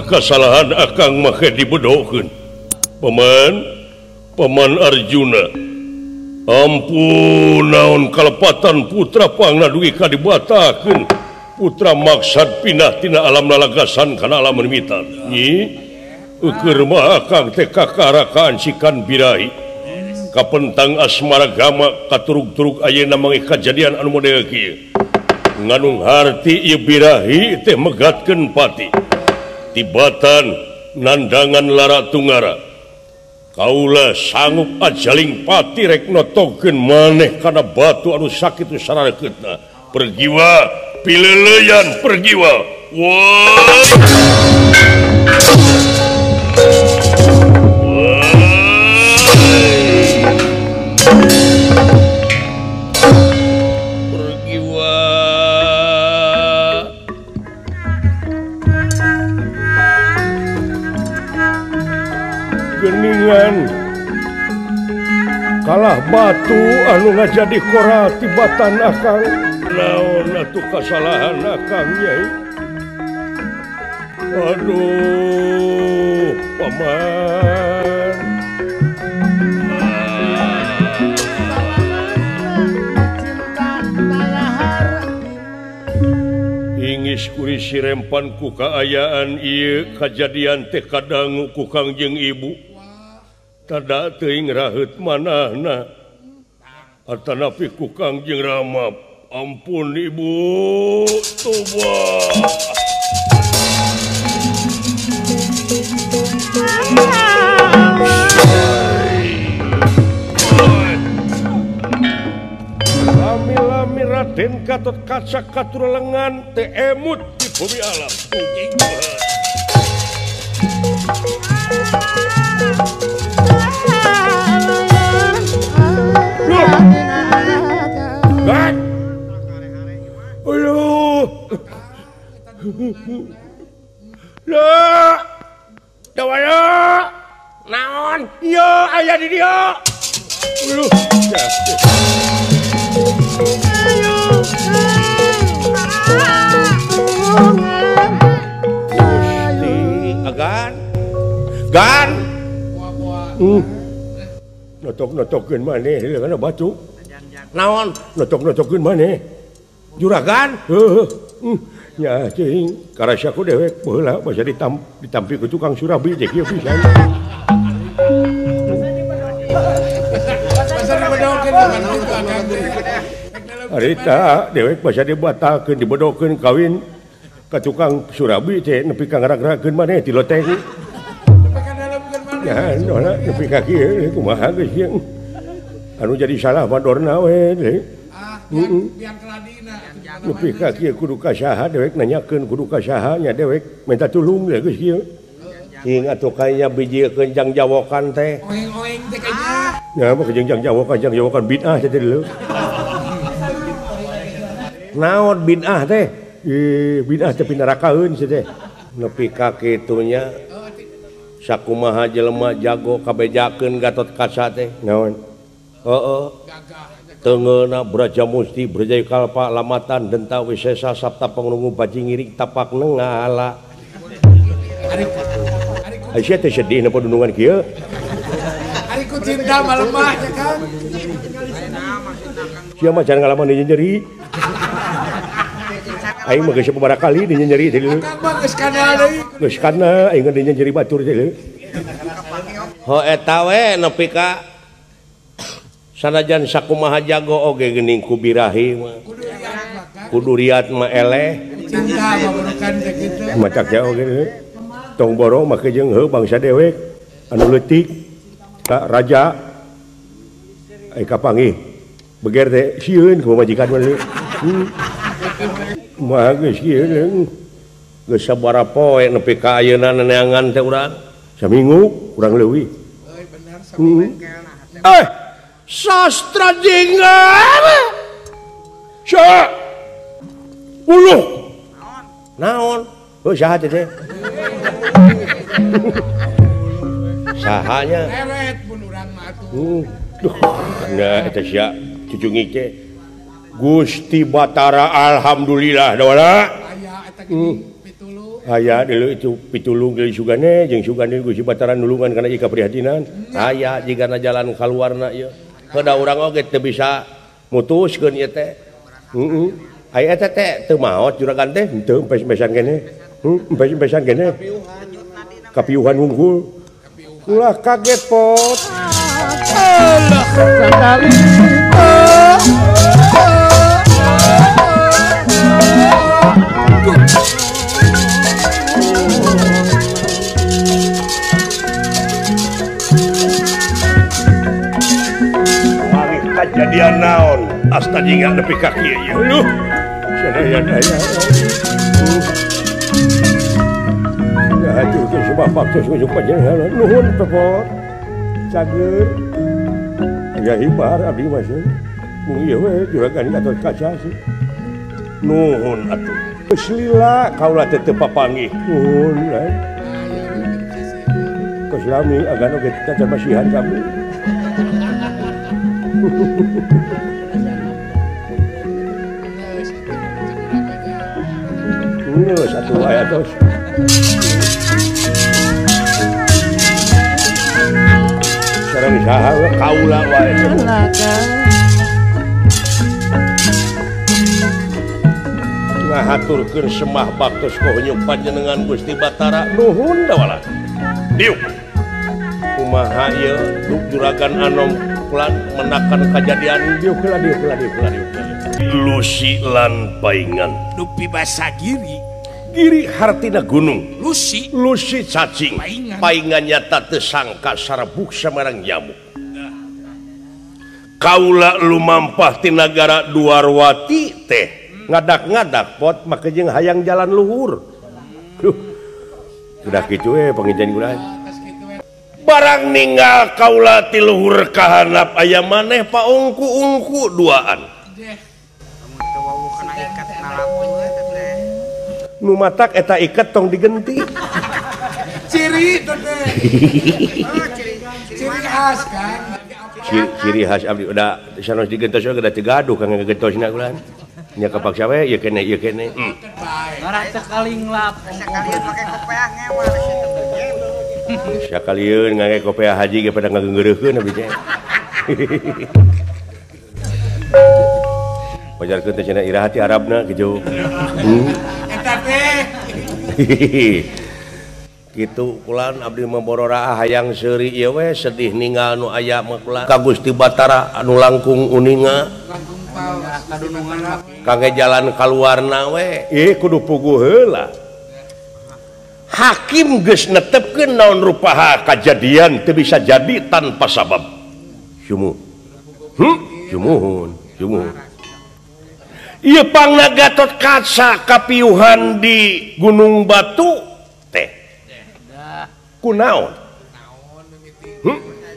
Naon kasalahan akang make dibedokeun. Paman, Paman Arjuna. Ampun naon kalepatan putra pangna dugi ka dibatakeun. Putra maksad pindah tina alam lalagasan kana alam limitan. Nyi, eueur mah akang teh kakarakaan sikan birahi. Kapentang asmara gama katurug-turug ayeuna mangih kajadian anu model kieu. Nganung harti ieu birahi teh megatkeun pati. Tibatan nandangan lara tunggara. Kaula sanggup ajaling pati rek notokeun maneh kana batu anu sakitu sararekeutna. Pergiwa pileleyan pergiwa. Woi. Pergiwa. Geningan kalah batu anu ngajadi kora tibatan akang. Naon atuh kasalahan akang nyai? Aduh, paman. Ingis kurisi rempan ku kaayaan ieu kajadian teh kadangu ku Kangjeng Ibu. Tada teuing raheut manahna. Atanapi ku Kangjeng Rama. Ampun Ibu, toba. Lami-lami Raden Gatot Kaca katurelengan teh emut di bumi alam. Loh. Aduh. Loh. Dawaya. Naon? Ieu aya di dieu. Aduh. Gusti agan. Gan. Notok-notokeun maneh kana batu. Naon? Notok-notokeun maneh. Juragan, heuh, nya cing, karasa ku dewek baheula basa ditampi ku tukang surabi teh kieu pisan. Harita dewek basa dibatalkeun dibodokeun kawin ka tukang surabi teh nepi ka ngaragrakeun maneh ti loteng. Ya, nepi ka kieu kumaha geus ieu. Anu jadi salah mah dorna we deui. Nepi ka kieu kudu ka saha dewek nanyakeun kudu ka saha nya dewek minta tulung we geus kieu. Cing atuh kayanya bijiekeun jang jawokan teh. Oeng-oeng teh kayanya. Nya mah jeung jang jawokan bid'ah teh deuleu. Naon bid'ah teh? Ih, bid'ah teh pinarakaeun sia teh. Nepi ka kitu nya sakumaha jelema jago kabejakeun Gatot Kaca teh. Naon? Heeh. Tengeuna Braja Musti Braja Kalpa Lamatan Denta Wisesa Sabta Pangrungu Bajingiring Tapak Nengala. Aisyah teh sedih napa dunungan kieu? Ari ku cinta mah lemah ya Kang. Sia mah can ngalaman di nyeri. Aing mah geus sababaraha kali di nyeri teh. Akang mah geus kana deui. Geus kana aing di nyeri batur teh. Ho eta we nepi ka sanajan sakumaha jago oge geuning ku birahi mah. Kudu riat mah eleh. Cinta mah bukan teh kitu. Macak jauh oge. Tong borong make jeung heuh bangsa dewek anu leutik ka raja ai kapanggih beger teh sieun ku pamajikan mah. Mah geus sieun geus sabaraha poe nepi ka ayeuna neangan teh urang saminggu kurang leuwih. Euy bener saminggu. Eh sastra jinggar sa uluh naon heuh saha teh sahanya leret mun urang mah atuh. Duh nah eta sia cucungi teh Gusti Batara alhamdulillah dawala aya eta gini pitulu. Aya deuleu itu pitulung deui sugane jeung sugane Gusti Batara nulungan kana ieu kaprihatinan. Aya jigana jalan kaluarna ieu. Heuda urang oge teu bisa mutuskeun ieu teh. Heeh. Aya eta teh teu maot juragan teh henteu empes-empesan keneh. Empes-empesan keneh. Kapiuhan wungkul. Ulah kaget pot. Alah sakali. Kajadian naon asta jingga nepi ka kieu ieu luh sadaya daya hatur teh sebab baktos ujung panjenengan nuhun pepot cager aya hibar abdi mah mung ieu we juragan Gatot Kaca sih nuhun atuh geus lila kaula teh teu papanggih nuhun geus lami agan oge teh masihan kami. Satu ayat terus. Sareng saha kaula wae. Ngahaturkeun semah baktos kohunyuk panjenengan Gusti Batara nuhun dawala. Diuk. Kumaha ieu juragan anom kulan menakan kajadian diuk heula diuk heula diuk heula diuk. Lusi lan paingan dupi basa giri. Giri hartina gunung. Lusi lusi cacing. Paingan, paingan nyata teu sangka sarebuk samarang nyamuk. Kaula lumampah ti nagara Duarwati teh ngadak-ngadak pot make jeung hayang jalan luhur. Duh. Udah kitu we panginten kula. Barang ninggal kaula ti luhur kahanap aya maneh paungku-ungku duaan. Nu matak eta iket tong digenti. Ciri teh. Ciri khas kan. Ciri khas abdi udah sanos digentos oge da teu gaduh kang ngagentosna kula. Nya kapaksa we ieu keneh ieu keneh. Ngarah cekaling lap. Sakalieun make kopeah ngewa. Sakalieun ngangge kopeah haji ge pada ngageunggeureun abdi teh. Pajarkeun teh cenah iraha ti Arabna kitu. Eta teh. Kitu kulan abdi mah bororaah hayang seuri ieu we sedih ninggal nu aya mah kula ka Gusti Batara anu langkung uninga. Kangge jalan kaluarna we ih kudu puguh heula. Hakim geus netepkeun naon rupaha kajadian teu bisa jadi tanpa sabab. Sumuh. Sumuhun, sumuhun. Ieu pangna Gatot Kaca kapiuhan di Gunung Batu teh. Kunaon?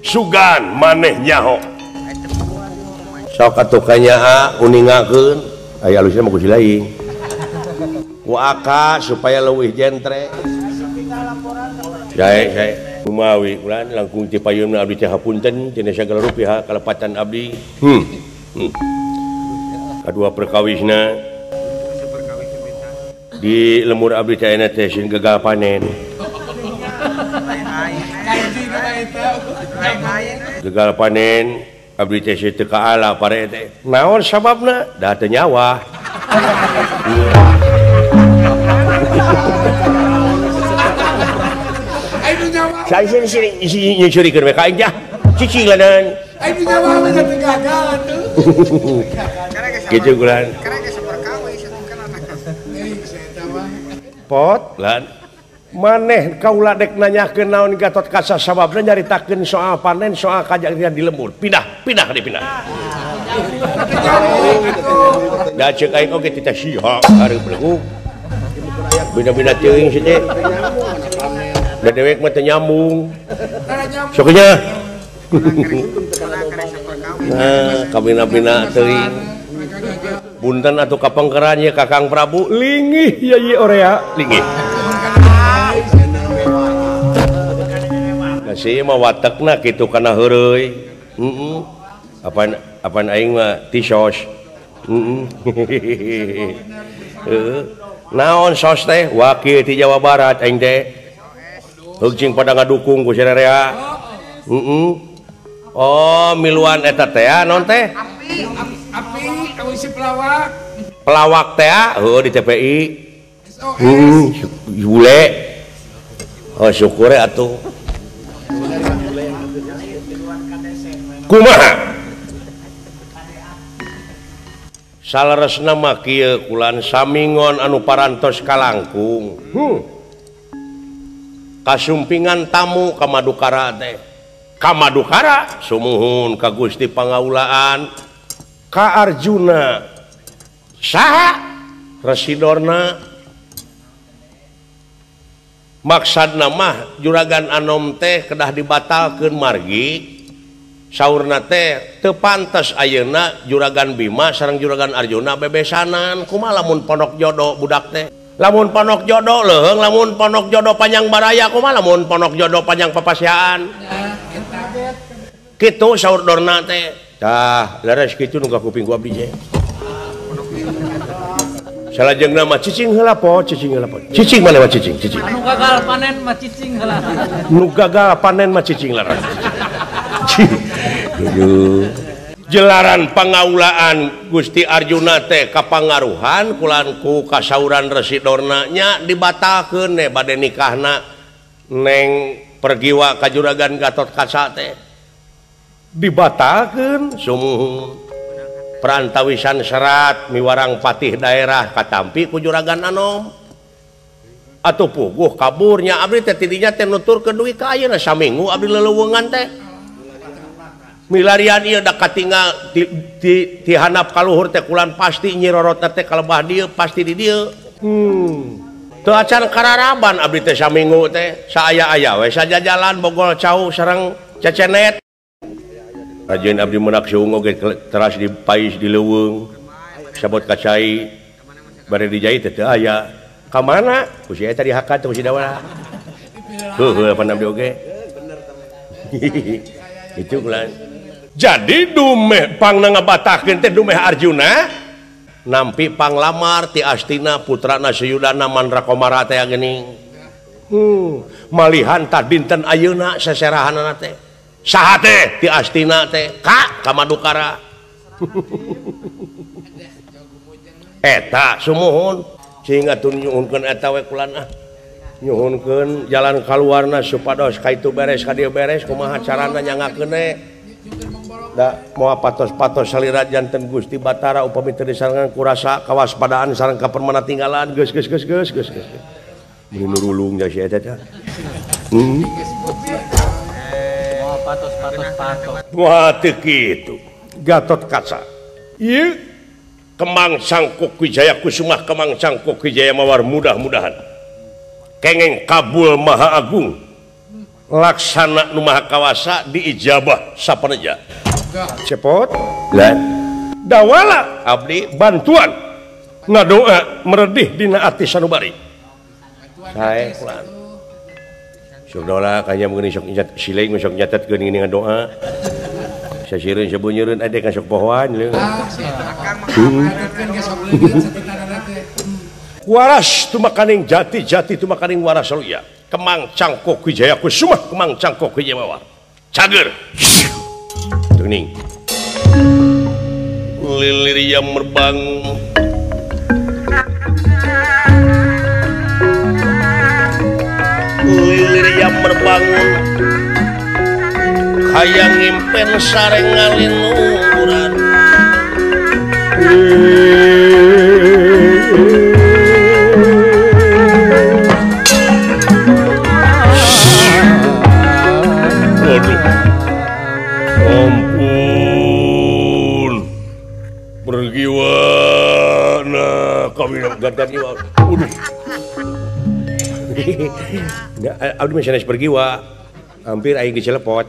Sugan maneh nyaho. Sok atuh kanyaha uningakeun aya alusna mah ku si lain. Ku aka supaya leuwih jentre. Sae sae kumawi ulan langkung ti payunna abdi teh hapunten cenah sagala rupiah kalepatan abdi. Kadua perkawisna di lemur abdi teh ayeuna teh sieun gagal panen. Gagal panen abdi teh sieun teu kaala pare teh. Naon sababna? Da teu nyawa. Saya sini sini nyurikeun we ka aing jah. Cicing lanan. Aing nyawa mah teu gagal atuh. Gitu kulan. Pot lan maneh kaula dek nanyakeun naon Gatot Kaca sababna nyaritakeun soal panen soal kajadian di lembur. Pindah, pindah di pindah. Da ceuk aing oge teh siha hareup belegu. Beda-beda teuing si teh. Da dewek mah teu nyambung. Sok nya. Nah, kabina-bina teuing. Punten atuh kapengkeran ye Kakang Prabu lingih ye ye orea lingih. Nah sih mah watekna kitu kana heureuy. Heeh. Apan apan aing mah tisos. Heeh. Heeh. Naon sos teh wakil ti Jawa Barat aing teh. Heug cing pada ngadukung ku sararea. Heeh. Oh, miluan eta teh naon teh? Api api si pelawak. Pelawak teh heuh di TPI. Heeh, bule. Oh, syukur atuh. Kumaha? Saleresna mah kieu kulan samingon anu parantos kalangkung. Kasumpingan tamu ka Madukara teh. Ka Madukara sumuhun ka Gusti Pangaulaan ka Arjuna. Saha residorna? Maksudna mah Juragan Anom teh kedah dibatalkeun margi saurna teh teu pantes ayeuna Juragan Bima sareng Juragan Arjuna bebesanan. Kumaha lamun pondok jodoh budak teh? Lamun pondok jodoh leuheung, lamun pondok jodoh panjang baraya, kumaha lamun pondok jodoh panjang papasiaan? Kitu saur dorna teh. Tah, leres kitu nu ka kuping ku abdi teh. Salajengna mah cicing heula po, cicing heula po. Cicing mana mah cicing, cicing. Anu gagal panen mah cicing heula. Nu gagal panen mah cicing leres. Jelaran pangaulaan Gusti Arjuna teh kapangaruhan kulan ku kasauran Resi Dorna nya dibatalkeun ne bade nikahna Neng Pergiwa ka Juragan Gatot Kaca teh dibatalkeun sumuhun perantawisan serat miwarang patih daerah katampi ku Juragan Anom atuh puguh kaburnya abdi teh tidinya teh nuturkeun dugi ka ayeuna saminggu abdi leleuweungan teh milarian ieu da katinggal di handap kaluhur teh kulan pasti Nyi Rorotna teh kalebah dieu pasti di dieu. Teu acan kararaban abdi teh saminggu teh saaya-aya we sajajalan bogol cau sareng cecenet. Rajin abdi menak siung oge teras di pais di leuweung sabot kacai bade dijait teh teu aya. Ka mana? Ku si eta dihakat ku si Dawala. Heuh pan abdi oge. Itu kulan. Jadi dumeh pangna ngabatakeun teh dumeh Arjuna nampi panglamar ti Astina putrana Suyudana Mandrakomara teh geuning. Malihan tah dinten ayeuna seserahanana teh. Saha teh ti Astina teh ka Madukara. Eta sumuhun sing atuh nyuhunkeun eta we kulan ah. Nyuhunkeun jalan kaluarna supados ka itu beres ka dieu beres kumaha carana nyangakeun we. Da moal patos-patos salira janten Gusti Batara upami teu disarengan ku rasa kawaspadaan sareng kapermana tinggalan geus geus geus geus geus geus. Mun nurulung ja si eta teh. Moal patos-patos patos. Wah teu kitu. Gatot Kaca. Ieu Kemang Cangkuk Wijaya Kusumah Kemang Cangkuk Wijaya Mawar mudah-mudahan kengeng kabul Maha Agung laksana nu Maha Kawasa diijabah sapaneja. Cepot lan dawala abdi bantuan ngadoa meredih dina ati sanubari. Sae kulan. Sok dola kanya meureun sok nyat siling sok nyatetkeun geuning ngadoa. Sasireun sabunyereun ade ka sok pohoan leuh. Waras tumakaning jati-jati tumakaning waras saluya. Kemang Cangkuk Wijaya Kusumah Kemang Cangkuk Wijaya Mawar. Cager. Tuning. Lilir yang merbangun. Lilir yang merbangun. Hayang ngimpen sareng ngalinuran. Waduh. Ampun. Pergiwana kami gantan iwa. Waduh. Abdi mah sanes pergiwa. Hampir aing dicelepot.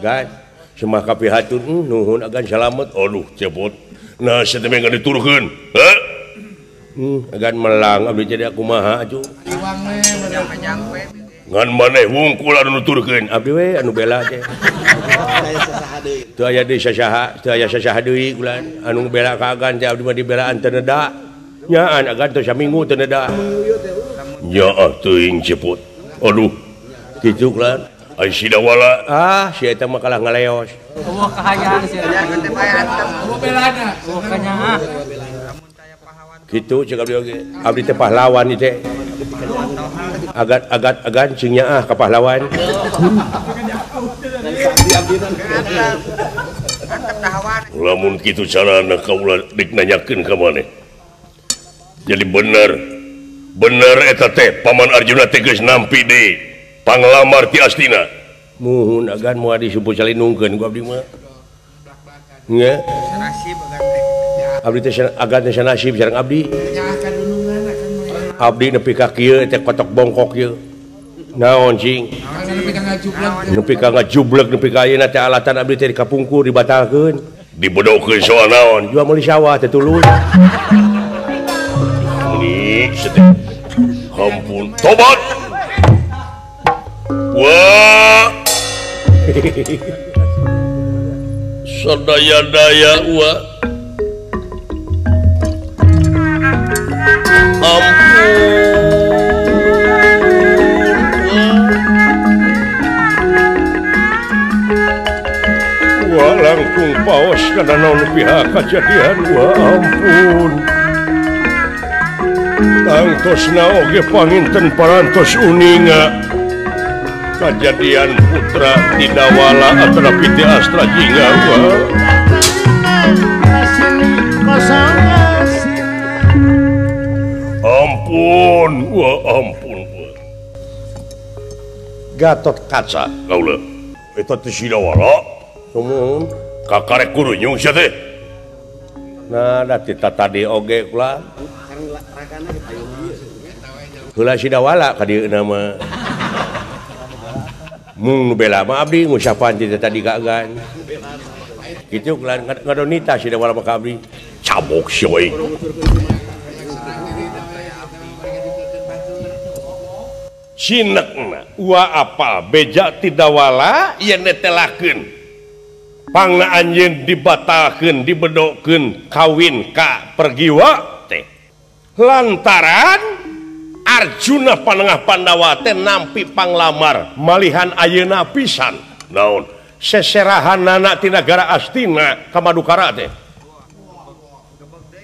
Gan semah kapihatun nuhun agan salamet. Aduh cepot. Nah sia teh ngan diturunkeun. Heh. Agan melang abdi jadi kumaha atuh. Ngan maneh wungkul anu nuturkeun abdi we anu bela teh. Teu aya deui sasaha, teu aya sasaha deui kulan anu bela ka agan teh abdi mah dibelaan teu neda. Nyaan agan teh saminggu teu neda. Nyaah teuing cepot. Aduh. Kitu lan. Ai Sidawala. Ah, si eta mah kalah ngaleos. Eueuh kahayang si eta. Eueuh belana. Eueuh kanyaah. Kitu cek abdi oge. Abdi teh pahlawan ieu teh. Agat-agat agan cing nyaah ka pahlawan. Lamun kitu carana kaula dek nanyakeun ka maneh. Jadi bener. Bener eta teh Paman Arjuna teh geus nampi deui panglamar ti Astina. Muhun agan moal disumput salinungkeun ku abdi mah. Nya. Abdi teh agan teh sanasib sareng abdi. Abdi nepi ka kieu teh kotok bongkok ieu. Naon cing? Nepi ka ngajubleg nepi ka ayeuna teh alatan abdi teh dikapungkur dibatalkeun. Dibodohkeun soal naon? Jual meuli sawah teh tuluy. Meni sedih. Ampun, tobat. Wah. Sadaya-daya wa. Ampun. Wah langkung paos kana naon pihak kajadian wah ampun. Tangtosna oge panginten parantos uninga kajadian putra Tidawala atanapi ti Astra Jingga wah. Ampun wah ampun wah. Gatot Kaca kaula eta teh Sidawala. Sumuhun kakarek kurunyung sia teh. Nah da ti tadi oge kula. Heula Sidawala ka dieu mah. Mung nu bela mah abdi ngusapan ti tadi ka agan. Kitu kula ngadonita Sidawala mah ka abdi. Cabok sia we. Sinekna ua apal beja Tidawala yen netelakeun. Pangna anjeun dibatalkeun dibedokeun kawin ka Pergiwa teh. Lantaran Arjuna panengah Pandawa teh nampi panglamar malihan ayeuna pisan. Naon? Seserahanana ti nagara Astina ka Madukara teh.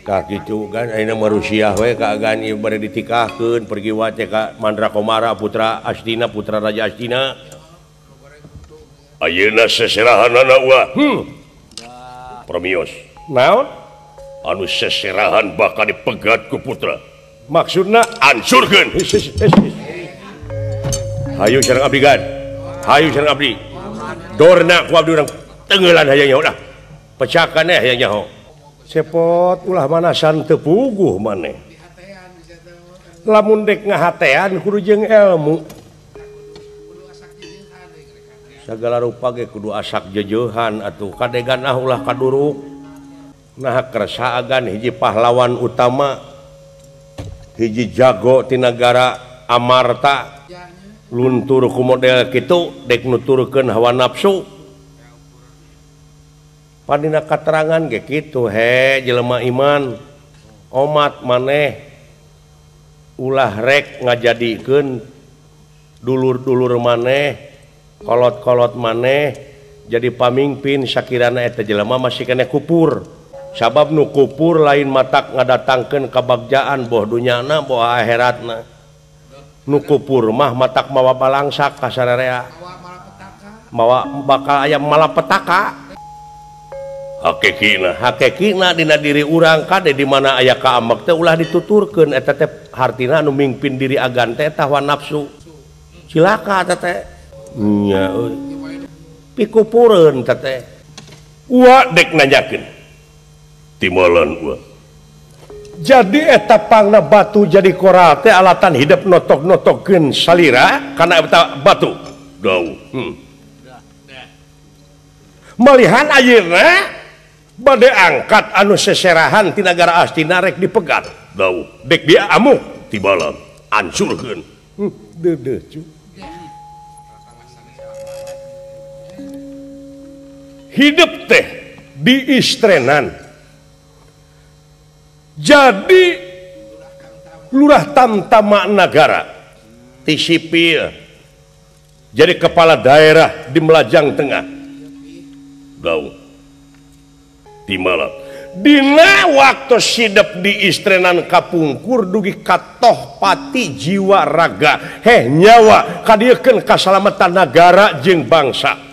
Ka kitu kan ayeuna mah Rusia we ka agan ieu bade ditikahkeun Pergiwa teh ka Mandra Komara putra Astina putra Raja Astina. Ayeuna seserahanana uah. Permios. Naon? Anu seserahan bakal dipegat ku putra. Maksudna ansurkeun. Hayu sareng abdi gan. Hayu sareng abdi. Dorna ku abdi urang tenggelan hayang nyaho dah. Pecakan eh hayang nyaho. Cepot ulah manasan teu puguh maneh. Lamun dek ngahatean kudu jeung ilmu. Sagala rupa ge kudu asak jejeuhan atuh kadegan ah ulah kaduruk. Nah kersa agan hiji pahlawan utama hiji jago ti nagara Amarta luntur ku model kitu dek nuturkeun hawa nafsu. Padina katerangan ge kitu he jelema iman omat maneh ulah rek ngajadikeun dulur-dulur maneh kolot-kolot maneh jadi pamingpin sakirana eta jelema masih keneh kupur. Sabab nu kupur lain matak ngadatangkeun kabagjaan boh dunyana boh akhiratna. Nu kupur mah matak mawa balangsak ka sararea. Mawa bakal aya malapetaka. Hakekina, hakekina dina diri urang kade di mana aya kaamek teh ulah dituturkeun eta teh hartina anu mingpin diri agan teh hawa nafsu. Cilaka eta teh. Nya euy. Pikupureun eta teh. Ua dek nanyakeun. Timalan ua. Jadi eta pangna batu jadi koral teh alatan hidup notok-notokeun salira kana eta batu. Dau. Malihan ayeuna bade angkat anu seserahan ti nagara Astina rek dipegat. Dau. Dek dia amuk tibalan ansurkeun. Deudeuh cu. Hidup teh diistrenan. Jadi Lurah Tamtama Nagara ti sipil jadi kepala daerah di Melajang Tengah. Dau di malam dina waktu sidep di istrenan kapungkur dugi katoh pati jiwa raga heh nyawa kadieukeun kasalamatan nagara jeung bangsa.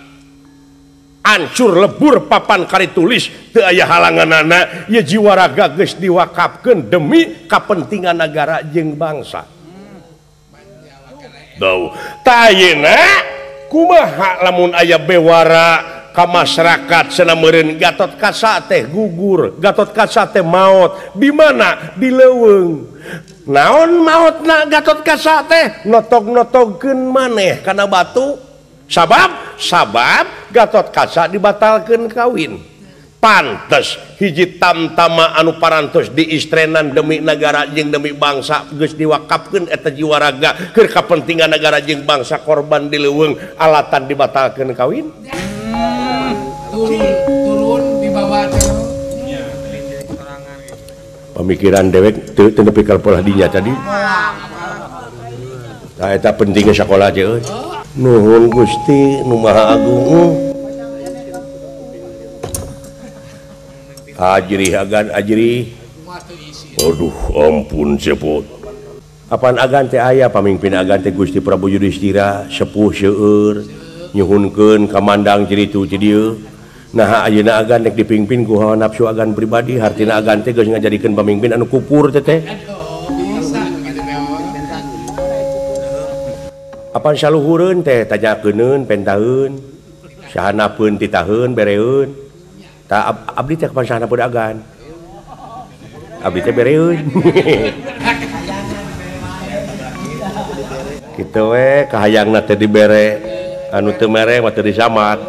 Ancur lebur papan kari tulis teu aya halanganana ieu jiwa raga geus diwakafkeun demi kapentingan nagara jeung bangsa. Dau tah ayeuna kumaha lamun aya bewara ka masyarakat cenah meureun Gatot Kaca teh gugur, Gatot Kaca teh maot. Di mana? Di leuweung. Naon maotna Gatot Kaca teh? Notog-notogkeun maneh kana batu. Sabab sabab Gatot Kaca dibatalkeun kawin. Pantes hiji tamtama anu parantos diistrenan demi nagara jeung demi bangsa geus diwakafkeun eta jiwa raga keur kapentingan nagara jeung bangsa korban di leuweung alatan dibatalkeun kawin. Turun dibawa pemikiran dewek teu nepi ka polah dinya tadi. Tah eta pentingna sakola teh euy. Nuhun Gusti nu Maha Agung. Ajrih agan ajrih. Aduh ampun cepot. Apaan agan teh aya pamimpin agan teh Gusti Prabu Yudhistira sepuh seueur nyuhunkeun ka mandang ciritu ti dieu. Nah ayeuna agan rek dipingpin ku hawa nafsu agan pribadi hartina agan teh geus ngajadikeun pamimpin anu kupur teh teh. Apaan saluhureun teh tanyakeun pentaheun sahanapeun titaheun bereun. Ta abdi teh kapan sahana pun agan. Abdi teh bereun. Kitu we kahayangna teh dibere, anu teu mere mah teu disamat.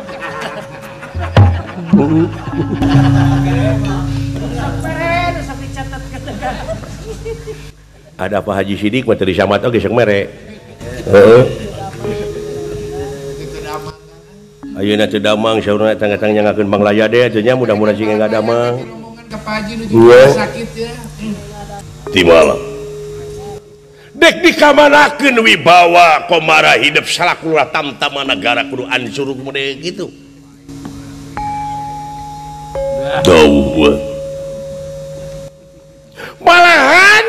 Ada Pak Haji Sidik mah teu disamat oge sok mere. Heeh. Ayeuna teu damang saurna tang-tang nyangakeun Banglaya deh atuh nya mudah-mudahan sing enggak damang. Ti malam. Dek dikamanakeun wibawa komara hidup salaku lurah tamtama nagara kudu ancur kumaha kitu. Dauh. Malahan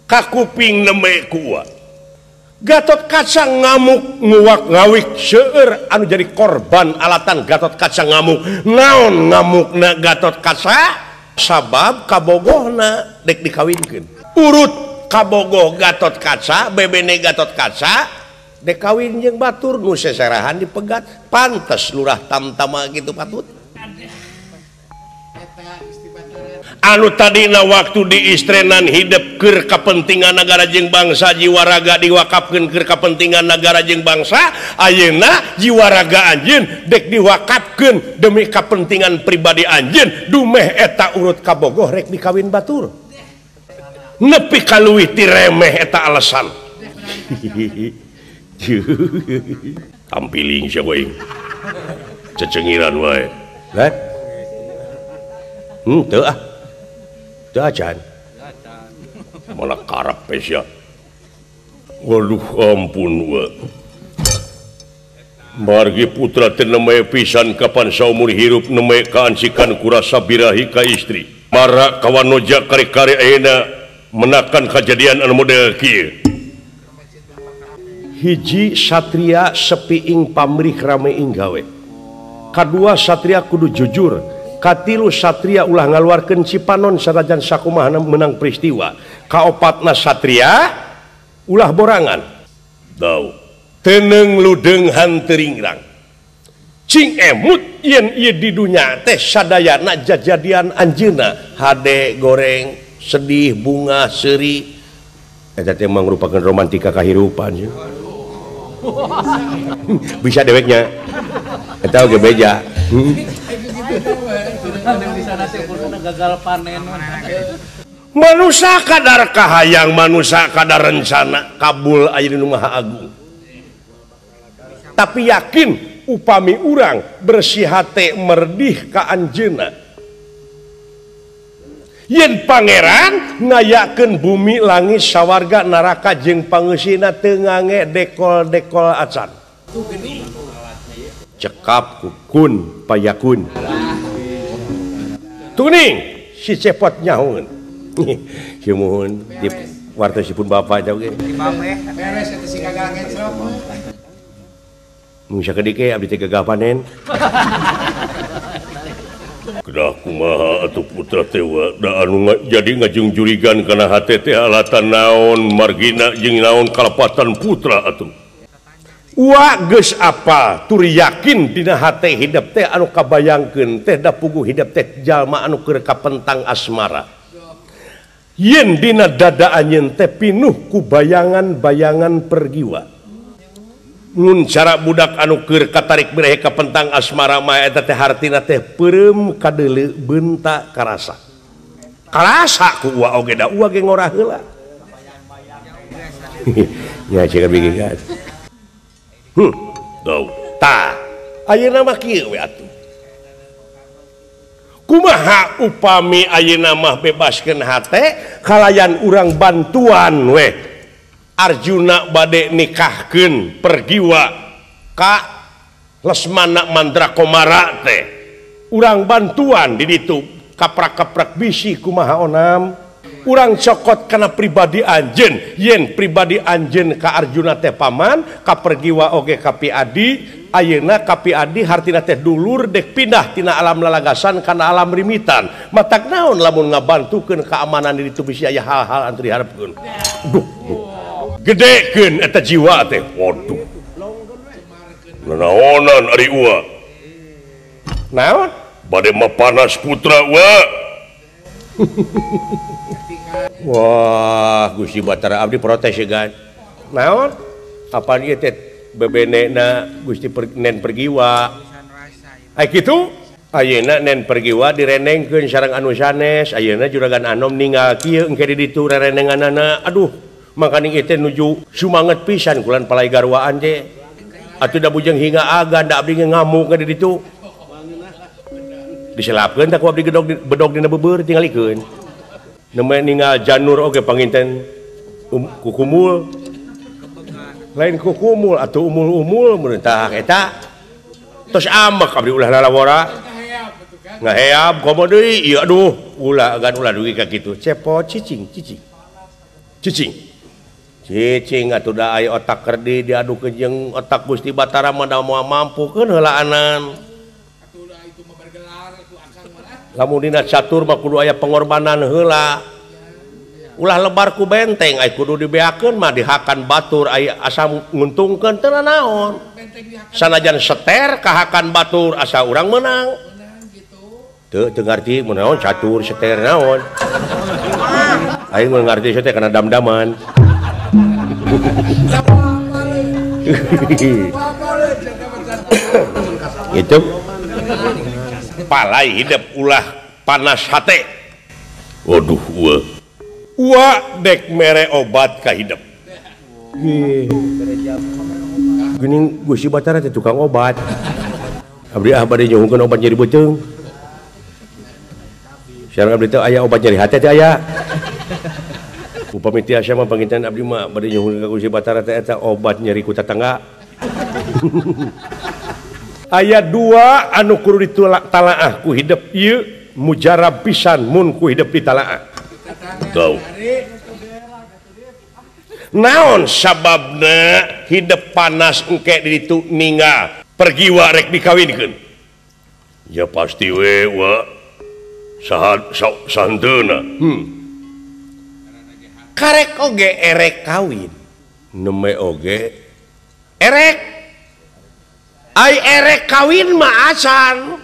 kakuping neme kuat. Gatot Kaca ngamuk nguak ngawik seueur anu jadi korban alatan Gatot Kaca ngamuk. Naon ngamukna Gatot Kaca? Sabab kabogohna dek dikawinkeun. Urut kabogoh Gatot Kaca, bebene Gatot Kaca dek kawin jeung batur nu seserahan dipegat. Pantes lurah tamtama gitu patut. Anu tadina waktu diistrenan hidup keur kapentingan nagara jeung bangsa jiwa raga diwakafkeun keur kapentingan nagara jeung bangsa ayeuna jiwa raga anjeun dek diwakafkeun demi kapentingan pribadi anjeun dumeh eta urut kabogoh rek dikawin batur nepi ka leuwih ti remeh eta alasan. Tampiling sia we cecengiran wae. Lat teu ah. Teu acan. Malah karep sia. Waduh ampun we. Margi putra teh neme pisan kapan saumur hirup neme kaansikan kurasa birahi ka istri. Mara kawanoja kari-kari ayeuna menakan kajadian anu model kieu. Hiji satria sepi ing pamrih rame ing gawe. Kadua satria kudu jujur. Katilu satria ulah ngaluarkeun cipanon sanajan sakumaha menang peristiwa. Kaopatna satria ulah borangan. Dau teneung ludeung hanteuringrang. Cing emut yen ieu di dunya teh sadayana jajadian anjeunna hade goreng sedih bunga seuri eta teh mangrupakeun romantika kahirupan ya. Bisa deweknya eta oge beja. Manusia kadar kahayang, manusia kadar rencana kabul aya di nu Maha Agung. Tapi yakin upami urang bersih hate merdih ka anjeunna. Yen pangeran ngayakeun bumi langit sawarga neraka jeung pangeusina teu ngange dekol-dekol acan. Cekap kukun payakun. Tuning si cepot nyahoeun. Sumuhun di wartosipun bapak jauh ge. Beres eta si gagal ngecrok. Mung sakedik ge abdi teh gagah panen. Kedah kumaha atuh putra teh da anu jadi ngajungjurigan kana hate teh alatan naon margina jeung naon kalepatan putra atuh. Wa geus apal tur yakin dina hate hidep teh anu kabayangkeun teh da puguh hidep teh jalma anu keur kapentang asmara. Yen dina dada anjeun teh pinuh ku bayangan-bayangan pergiwa. Mun cara budak anu keur katarik bireh kapentang asmara mah eta teh hartina teh peureum kadeuleu beunta karasa. Karasa ku uwa oge da uwa ge ngorah heula. Ya cek bikin kan. Tau. Tah, ayeuna mah kieu we atuh. Kumaha upami ayeuna mah bebaskeun hate kalayan urang bantuan we. Arjuna bade nikahkeun pergiwa ka Lesmana Mandrakomara teh. Urang bantuan di ditu kaprak-kaprak bisi kumaha onam. Urang cokot kana pribadi anjeun, yen pribadi anjeun ka Arjuna teh paman, ka pergiwa oge ka Pi Adi, ayeuna ka Pi Adi hartina teh dulur dek pindah tina alam lalagasan kana alam rimitan. Matak naon lamun ngabantukeun keamanan di ditu bisi aya hal-hal anu diharepkeun. Duh, duh. Gedekeun eta jiwa teh. Waduh. Nanaonan ari uwa. Naon? Bade mah panas putra uwa. Wah, Gusti Batara abdi protes ya kan. Naon? Apaan ieu teh bebenena Gusti Nen Pergiwa. Ai kitu? Ayeuna Nen Pergiwa direnengkeun sareng anu sanes, ayeuna juragan Anom ninggal kieu engke di ditu rerenenganana. Aduh, makaning ieu teh nuju sumanget pisan kulan palai garwaan teh. Atuh da bujeng hingga agan da abdi ngamuk di ditu. Diselapkeun tah ku abdi gedog bedog dina beubeur tingalikeun. Nembe ninggal janur oge panginten kukumul. Lain kukumul atuh umul-umul mun tah eta. Tos amek abdi ulah lalawora. Ngaheab komo deui ieu aduh ulah agan ulah dugi ka kitu. Cepot cicing cicing. Cicing. Cicing atuh da aya otak kerdi diadukeun jeung otak Gusti Batara mah da moal mampukeun heulaanan. Lamun dina catur mah kudu aya pengorbanan heula. Ulah lebar ku benteng aya kudu dibeakeun mah dihakan batur aya asa nguntungkeun teu naon. Sanajan seter kahakan batur asa urang meunang. Teu teu ngarti mun naon catur seter naon. Aing mun ngarti teh kana dam-daman. Itu palai hidup ulah panas hate. Waduh uwa. Uwa dek mere obat ka hidup. Geuning Gusti Batara teh tukang obat. Abdi ah bade nyuhunkeun obat nyeri beuteung. Sareng abdi teh aya obat nyeri hate teh aya. Upami tiasa mah panginten abdi mah bade nyuhunkeun ka Gusti Batara teh eta obat nyeri ku tatangga. Ayat 2 anu kudu ditalaah ku hidup ieu mujarab pisan mun ku hidup ditalaah. Tau. Naon sababna hidup panas engke di ditu ninggal pergiwa rek dikawinkeun? Ya pasti we wa saha santeuna. Karek oge erek kawin. Neme oge erek. Ai erek kawin mah acan.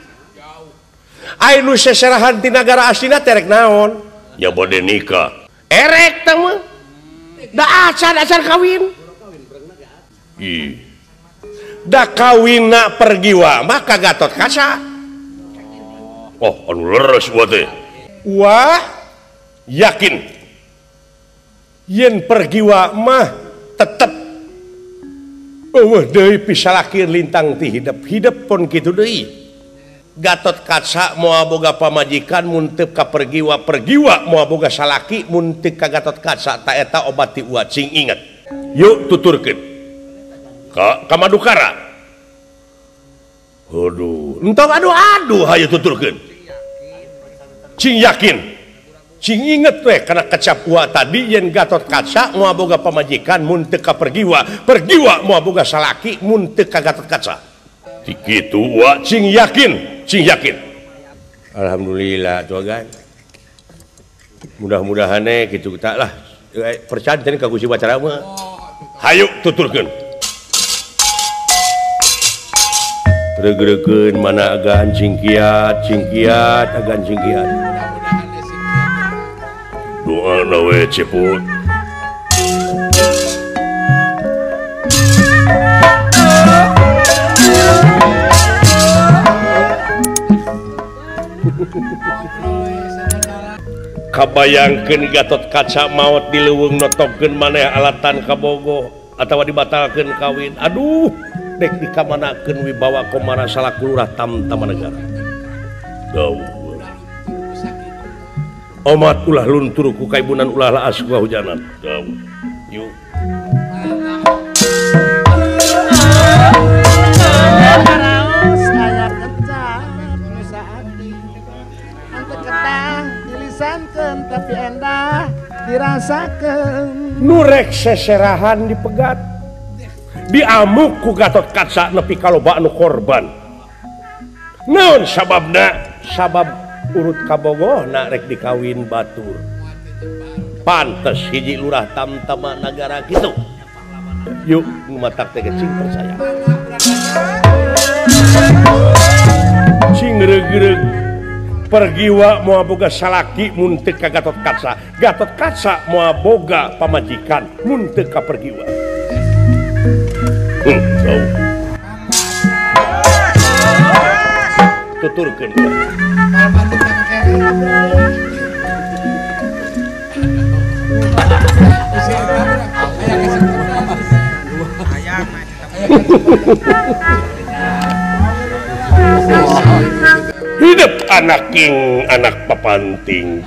Ai nu seserahan ti nagara aslina teh rek naon? Ya bade nikah. Erek teh mah. Da acan acan kawin. Ih. Da kawinna pergiwa mah ka Gatot Kaca. Oh, anu leres wa teh. Wah, yakin. Yen pergiwa mah tetep eueuh deui pisalakir lintang ti hidup. Hidup pun kitu deui. Gatot Kaca moal boga pamajikan mun teu ka Pergiwa, Pergiwa moal boga salaki mun teu ka Gatot Kaca. Ta eta obat ti Uwa, cing inget. Yuk tuturkeun ka Madukara. Aduh, entong aduh-aduh hayu tuturkeun. Cing yakin, cing inget we kana kecap Uwa tadi yen Gatot Kaca moal boga pamajikan mun teu ka Pergiwa, Pergiwa moal boga salaki mun teu ka Gatot Kaca. Ti kitu Uwa, cing yakin, cing yakin. Alhamdulillah tuh kan. Mudah-mudahan kitu tak lah. Percaya ka Gusti Batara mah. Hayu tuturkeun. Reugreugkeun mana agan cingkiat, cingkiat, agan cingkiat. Doa nawe ceput. Kabayangkeun Gatot Kaca maot di leuweung notogkeun maneh alatan kabogoh atawa dibatalkeun kawin. Aduh, dek dikamanakeun wibawa Komara salaku lurah Tamtama Negara. Dawuh. Omat ulah luntur ku kaibunan ulah laas ku hujanan. Dawuh. Yuk. Tapi endah dirasakan nurek seserahan dipegat diamuk ku Gatot Kaca nepi ka loba anu korban. Naon sababna? Sabab urut kabogohna rek dikawin batur. Pantes hiji lurah Tamtama Nagara kitu. Yuk matak teh cing percaya. Cing reug-reug Pergiwa moal boga salaki mun teu ka Gatot Kaca, Gatot Kaca moal boga pamajikan mun teu ka Pergiwa. Tuturkeun. Hidup anak king, anak papanting.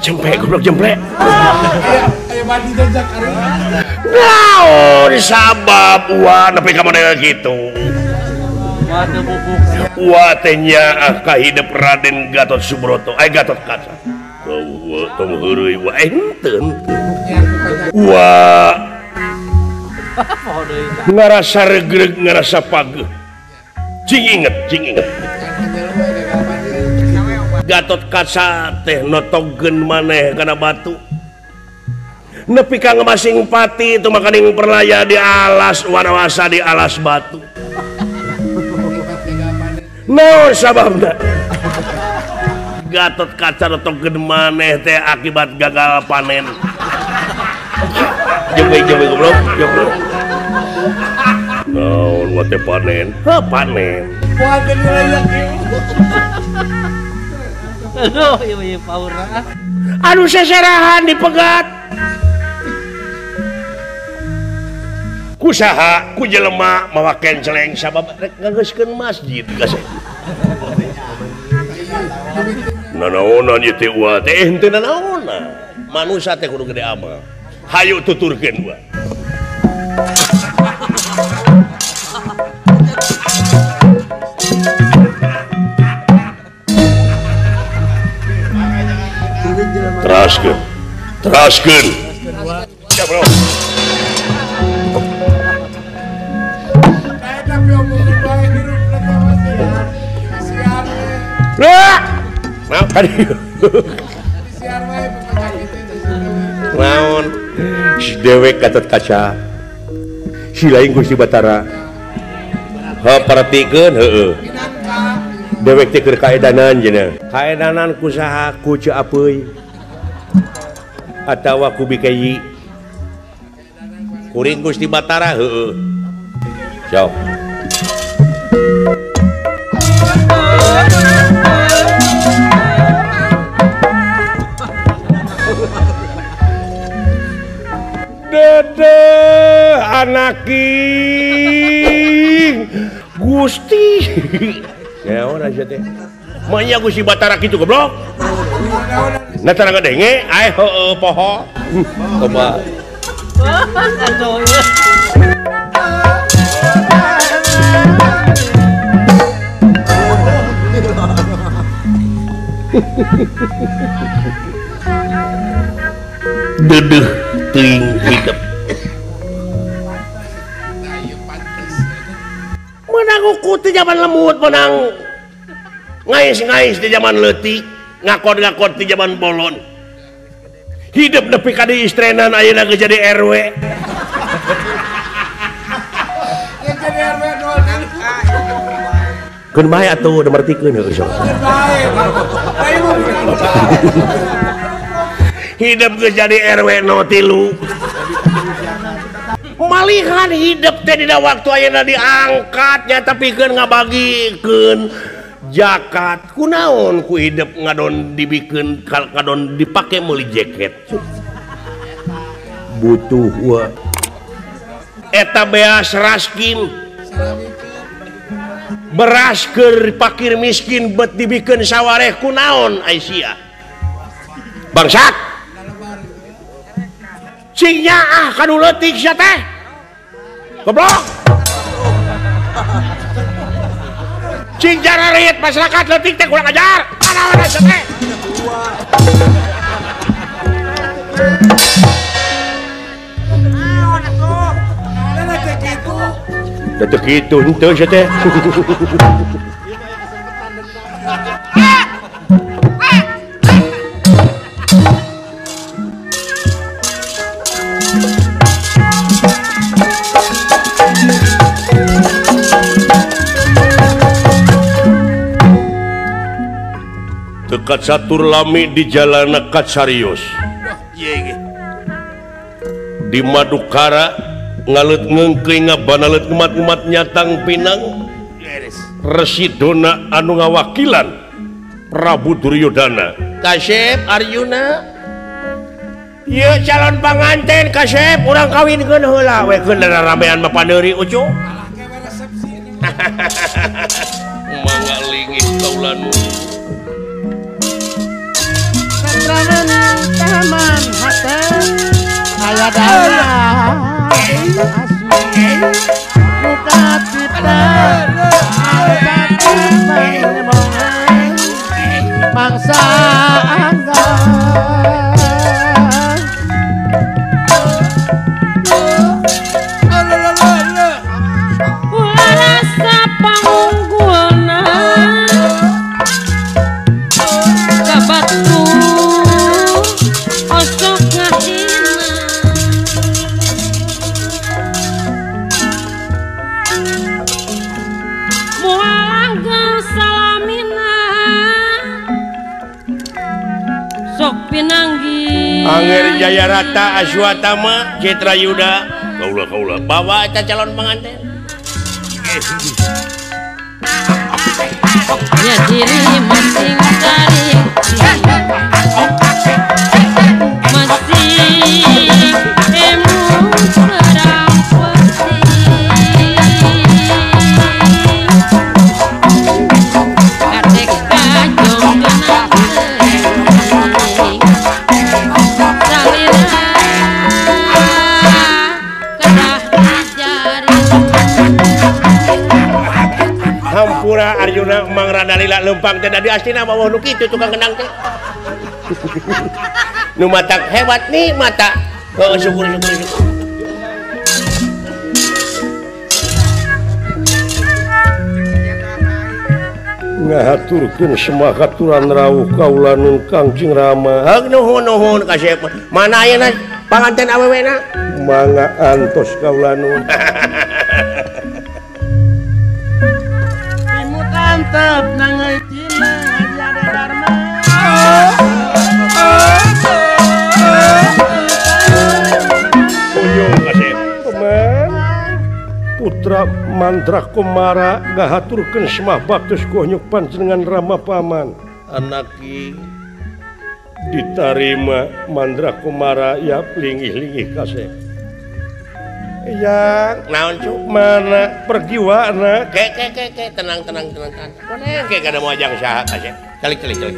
Jempe goblok jempe. Naon sabab Uwa nepi ka model kitu. Uwa teh nyaah ka hidup Raden Gatot Subroto, Gatot Kaca. Tong heureuy Uwa henteu. Uwa ngarasa regreg, ngarasa pageuh. Cing inget, cing inget. Gatot Kaca teh notogeun maneh kana batu. Nepi ka ngemasing pati itu makaning perlaya di alas wanawasa di alas batu. Naon sababna? Gatot Kaca notogeun maneh teh akibat gagal panen. Jembe goblok, goblok. Naon wa teh panen? Heuh panen. Aduh, ieu power. Aduh seserahan dipegat. Ku saha ku jelema mawa kenceleng sabab rek ngageuskeun masjid gase. Nanaonan ieu teh Uwa teh henteu nanaonan. Manusa teh kudu gede amal. Hayu tuturkeun Uwa. Teraskeun. Teraskeun. Ya, bro. Naon? Si dewek Gatot Kaca. Si lain Gusti Batara. Heuh perhatikeun heueuh. Dewek teh keur kaedanan cenah. Kaedanan ku saha? Ku Ceu Apeuy. Atawa ku Bikeyi. Kuring Gusti Batara heueuh. Sok. Dedeh anaking Gusti. Naon aja teh? Manya Gusti Batara kitu goblok. Nah tara ngadenge ae heueuh poho. Coba. Dedeh teuing hidup. Menang uku ti zaman lemut, menang ngais-ngais di zaman leutik, ngakon-ngakon di zaman bolon. Hidup nepi ka di istrenan ayeuna geus jadi RW. Keun bae atuh da mertikeun heueuh sok. Hidup geus jadi RW 03. Malihan hidup teh dina waktu ayeuna diangkat nya tapi keun ngabagikeun jakat. Kunaon ku hidup ngadon dibikeun ngadon dipake meuli jaket. Butuh wa. Eta beas raskin. Beras keur pakir miskin bet dibikeun sawareh kunaon ai sia. Bangsat. Cing nyaah ka nu leutik sia teh. Goblok. Cing jararit masyarakat leutik teh kurang ajar. Kunaon sia teh. Naon atuh? Naon teh kitu? Teu kitu henteu sia teh. Dekat satur lami di jalan Katsarios. Di Madukara ngalet ngengkeuy ngabanalet ngemat-ngemat nyatang pinang Residona anu ngawakilan Prabu Duryodana. Kasep Arjuna ieu calon panganten kasep urang kawinkeun heula we keun ramean mah paneuri ucu. Mangga lingih kaula nu. Taman hate aya dana muka cipta mangsa angga. Rasa pangunggulna kabatu osok ngahina moal langgeng salamina sok pinanggi. Anger Jayarata Aswatama Citra Yuda kaula kaula bawa eta calon pengantin. Ya diri masing tarik masih emu terang putih kadek kajong genah salira kedah dijari. Hampura Arjuna Mang rada lila lempang teh da diastina bawah nu kitu tukang kendang teh. Nu mata hebat nih mata. Heeh syukur syukur syukur. Ngahaturkeun semah katuran rawuh kaula nun Kangjeng Rama. Heug nuhun nuhun kasep. Mana ayeuna panganten awewena? Mangga antos kaula nun. Imut antep nangeui cina Haji Dharma. Kunjung kasep. Teman Putra Mandra Kumara ngahaturkeun semah baktos gonyok panjenengan Rama Paman. Anaki ditarima Mandra Kumara ya lingih-lingih kasep. Yang naon cu mana pergiwana ke ke ke ke tenang tenang tenang tenang. Ke kada mau ajang saha kasih. Calik calik calik.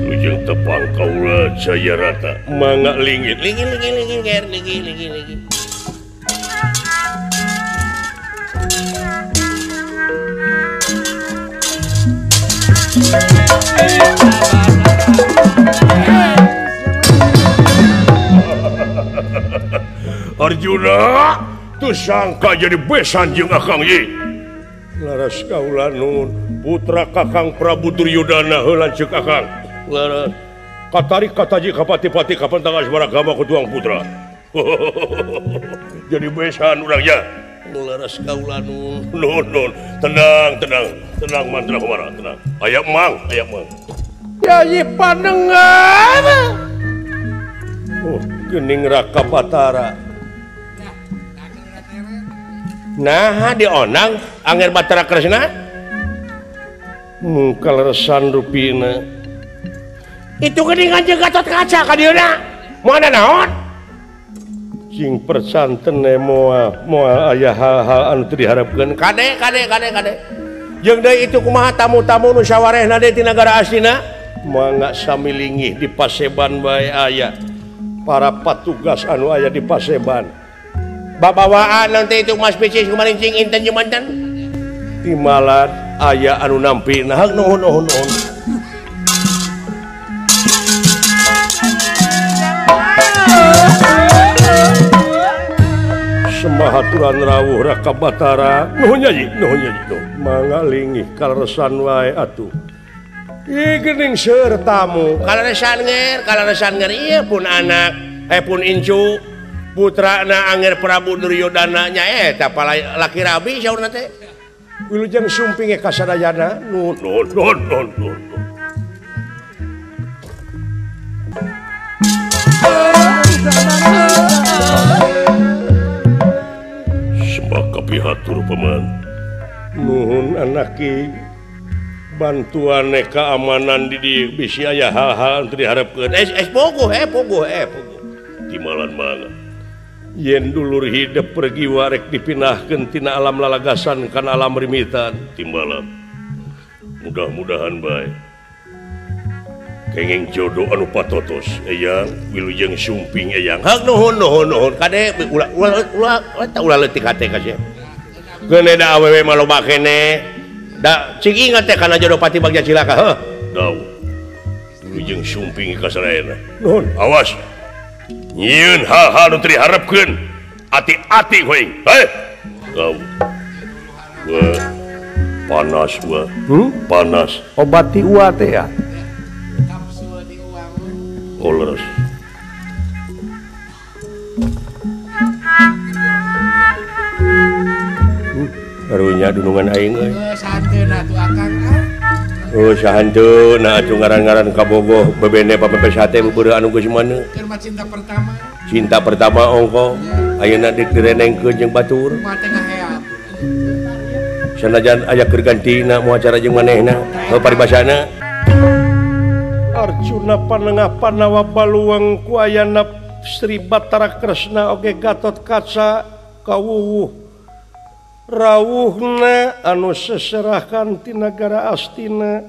Ujung tepang kaula Jaya Rata mangga lingit lingit lingit lingit ger lingit lingit lingit. Arjuna tuh sangka jadi besan jeung Akang ye. Laras kaula nuhun putra Kakang Prabu Duryodana heula ceuk Akang. Laras katarik kataji kapati-pati kapentang asmaragama ku tuang putra. Jadi besan urang ya. Laras kaula nuhun nuhun tenang tenang tenang Mantra Kumara tenang. Aya mang aya mang. Yayi pandengar. Oh geuning Raka Batara. Nah dionang Angger Batara Kresna kaleresan rupina itu geuningan jeung Gatot Kaca ka dieuna moal ada naon cing persantene moal moal aya hal-hal anu teu diharapkeun kade kade kade kade jeung deui itu kumaha tamu-tamu nu sawarehna deui ti nagara Astina mangga sami lingih di paseban bae aya para patugas anu aya di paseban babawaan nanti itu Mas Picis kemarin cing inten jumantan timalan aya anu nampi nah nuhun nuhun nuhun semahaturan rawuh Raka Batara nuhun nyanyi nuhun nyanyi mangga lingih kaleresan wae atuh ih geuning seueur tamu kaleresan nger ieu pun anak pun incu putrana Angger Prabu Duryodana nya eta laki rabi saurna teh wilujeng sumping ka sadayana nun nun nun nun nun sembah kapihatur paman nuhun anaki bantuan keamanan di dieu bisi aya hal-hal anu teu diharepkeun es pogoh pogoh pogoh timalan mangga yen dulur hidup pergi warek dipindahkeun tina alam lalagasan kana alam rimitan timbalan mudah-mudahan bae kenging jodoh anu patotos eyang wilujeng sumping eyang hak nuhun nuhun nuhun kade ulah ulah ulah eta ulah leutik hate ka sia geune da awewe mah loba kene da cing ingat teh kana jodoh pati bagja cilaka heuh dau wilujeng sumping ka sadayana nuhun awas nyieun hal-hal nu teu diharepkeun ati-ati hoing heh kau panas gua panas obat ti ua teh ya oh leres karunya dunungan aing euy sahanteuna atuh Akang oh sahanteuna atuh ngaran-ngaran kabogoh bebene papepe sate beubeureuh anu geus mana cinta pertama cinta pertama ongko ayeuna dik direnengkeun jeung batur sanajan aya keur gantina moal cara jeung manehna heuh paribasana Arjuna panengah panawa baluang ku ayana Sri Batara Kresna oge Gatot Kaca kawuwuh rawuhna anu seserahan ti nagara Astina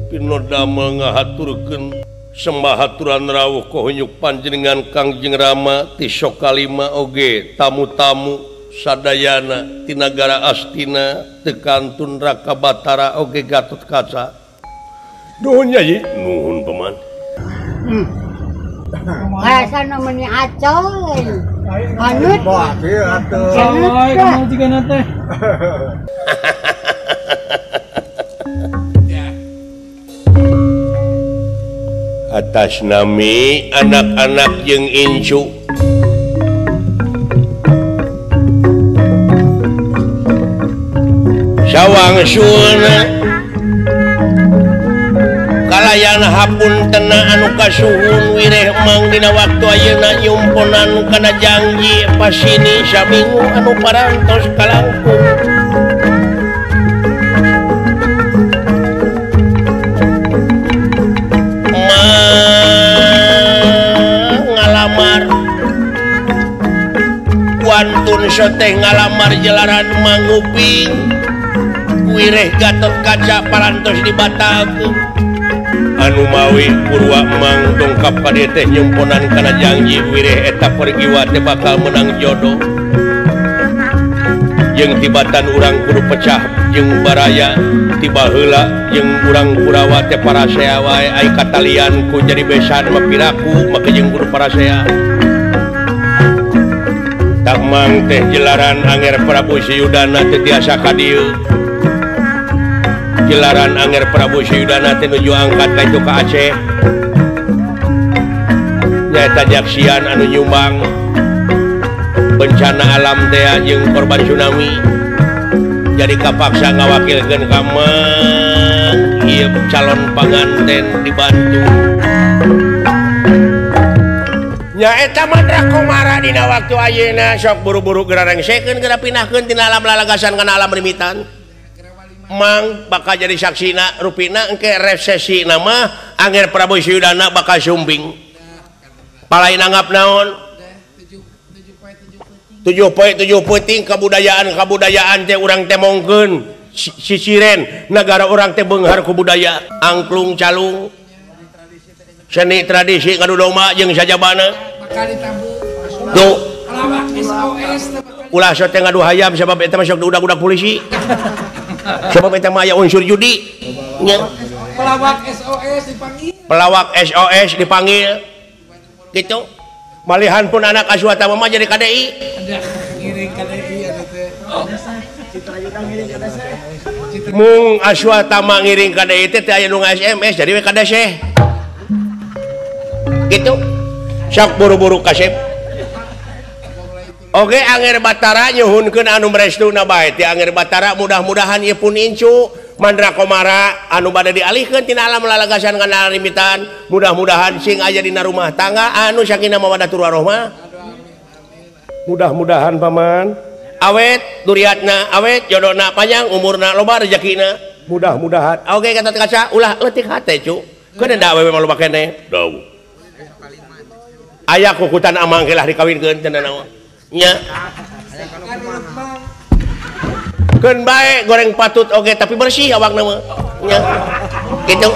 Pinodama ngahaturkeun sembah haturan rawuh kohunyuk panjenengan Kangjeng Rama ti Sokalima oge tamu-tamu sadayana ti nagara Astina teu kantun Raka Batara oge Gatot Kaca nuhun Nyai nuhun paman Rasana meuni acoy haneut Coy kamu juga teh atas nami anak-anak jeung incu sawangsulna kalayan Jelaran hapuntena anu kasuhun wireh mang dina waktu ayeuna nyumponan kana janji pasini saminggu anu parantos kalangkung. Mang ngalamar wantun soteh ngalamar jelaran manguping wireh Gatot Kaca parantos dibatalkeun. Anu mawi Purwa Mang dongkap ka dieu teh nyumponan kana janji wireh eta pergiwa teh bakal menang jodoh. Jeung tibatan urang kudu pecah jeung baraya tiba heula jeung urang Kurawa teh parasea wae ai katalian ku jadi besan mah piraku make jeung kudu parasea. Tak mang teh jelaran Anger Prabu Suyudana teh tiasa ka dieu. Jelaran Anger Prabu Suyudana teh nuju angkat ka itu ka Aceh. Nyaeta jaksian anu nyumbang bencana alam teh jeung korban tsunami. Jadi kapaksa ngawakilkeun ka Mang ieu calon panganten dibantu. Nyaeta Mandra Komara dina waktu ayeuna sok buru-buru geura rengsekeun geura pinahkeun tina alam lalagasan kana alam rimitan. Mang bakal jadi saksina rupina engke resesi nama Anger Prabu Suyudana bakal sumbing. Palain anggap naon? 7 poe 7 peuting kabudayaan teh urang teh mongkeun sisiren nagara urang teh beunghar ku budaya angklung calung seni tradisi ngadu domba jeung sajabana. Tuh ulah sok teh ngadu hayam sabab eta mah sok diudag-udag polisi. Sebab eta mah aya unsur judi. Nya. Pelawak SOS dipanggil. Pelawak SOS dipanggil. Gitu. Malihan pun anak Aswatama mah jadi KDI. Ngiring KDI atuh teh. Mung Aswatama ngiring KDI teh teu aya nu SMS jadi we KDC. Gitu. Sok buru-buru kasep. Oke, Anger Batara nyuhunkeun anu merestuna bae ti Anger Batara mudah-mudahan ieu pun incu Mandra Komara anu bade dialihkeun tina alam lalagasan kana limitan mudah-mudahan sing aya dina rumah tangga anu sakinah mawaddah warohmah. Mudah-mudahan paman awet duriatna awet jodona panjang umurna loba rezekina mudah-mudahan. Oke Gatot Kaca ulah leutik hate cu keun da awewe mah loba keneh dawuh aya kukutan amang ge lah dikawinkeun teu naon nya. Keun bae goreng patut oge tapi bersih awakna mah nya kitu.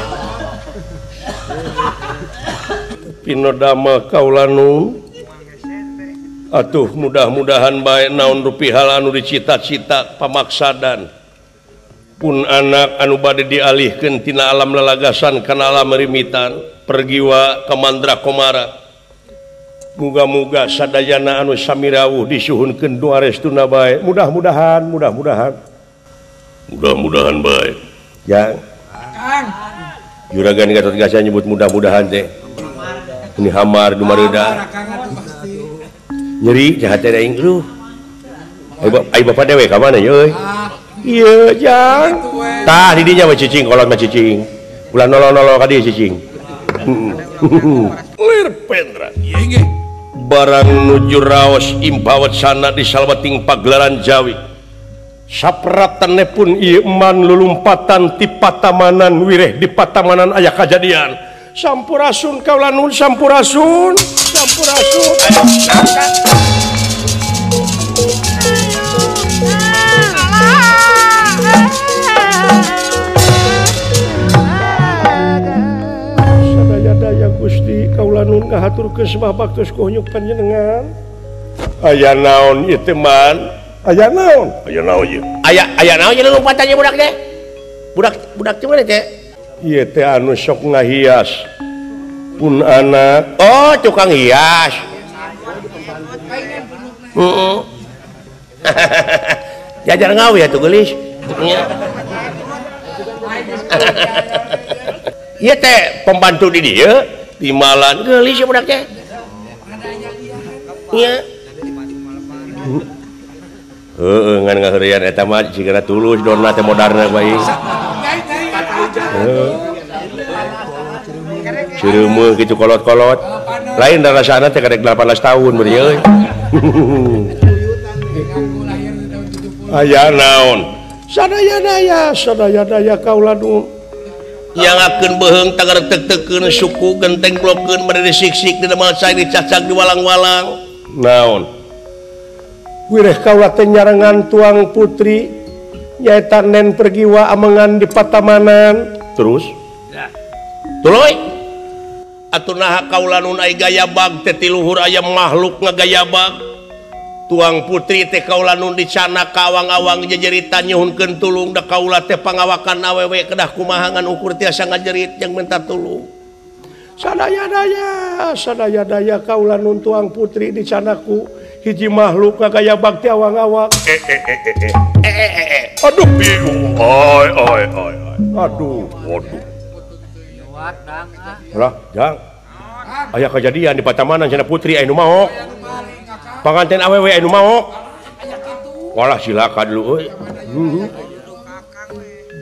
Pinodama kaulanu atuh mudah-mudahan bae naon rupi hal anu dicita-cita pamaksadan pun anak anu bade dialihkeun tina alam lalagasan kana alam rimitan pergiwa ka Mandra Komara. Muga-muga sadayana anu samirawuh disuhunkeun doa restuna bae. Mudah-mudahan, mudah-mudahan. Mudah-mudahan bae. Ya. Kang. Juragan Gatot Kaca nyebut mudah-mudahan teh. Ini hamar dumareuda. Nyeri jahat teh aing lu. Ai bapak dewe ka mana ye euy? Ieu jang. Tah di dinya we cicing kolot mah cicing. Ulah nolong-nolong ka dieu cicing. Lir Pendra. Barang nuju raos impawat sana di salwating pagelaran Jawi. Sapratane pun ieu eman lulumpatan ti patamanan wireh di patamanan aya kajadian. Sampurasun kaula nun sampurasun, sampurasun. Ayo angkat. Sadaya-daya Gusti kaula nun ngahaturkeun sebab baktos kunyuk panjenengan. Aya naon ieu teh man? Aya naon? Aya naon ieu? Aya naon ieu lompatannya budak teh? Budak teh mana teh? Ieu teh anu sok ngahias pun anak. Oh, tukang hias. Heeh. Jajar ngawi atuh geulis. Ieu teh pembantu di dieu timalan geulis budak teh. Nya. Heeh, ngan ngaheureuyan eta mah sigana tulus donna teh moderna bae. Sireumeun kitu kolot-kolot. Lain rasana teh kadek 18 tahun beuh euy. Aya naon? Sadaya-daya, sadaya-daya kaula nu nyangakeun beuheung tagar tek-tekeun suku genteng blokeun bade disiksik di demal cai dicacag di walang-walang. Naon? Wireh kaula teh nyarengan tuang putri nyaeta Nen Pergiwa amengan di patamanan. Terus? Tuluy. Atuh naha kaula nun ai gayabag teh ti luhur aya makhluk ngagayabag. Tuang putri teh kaula nun dicana ka awang-awang jejeritan nyuhunkeun tulung da kaula teh pangawakan awewe kedah kumaha ngan ukur tiasa ngajerit jeung minta tulung. Sadaya-daya, sadaya-daya kaula nun tuang putri dicanaku hiji makhluk ngagayabag ti awang-awang. Aduh bingung. Oi oi oi. Aduh, waduh. Lah, jang. Aya kejadian di patamanan cenah putri aya nu maok. Panganten awewe anu maok. Walah silaka dulu euy.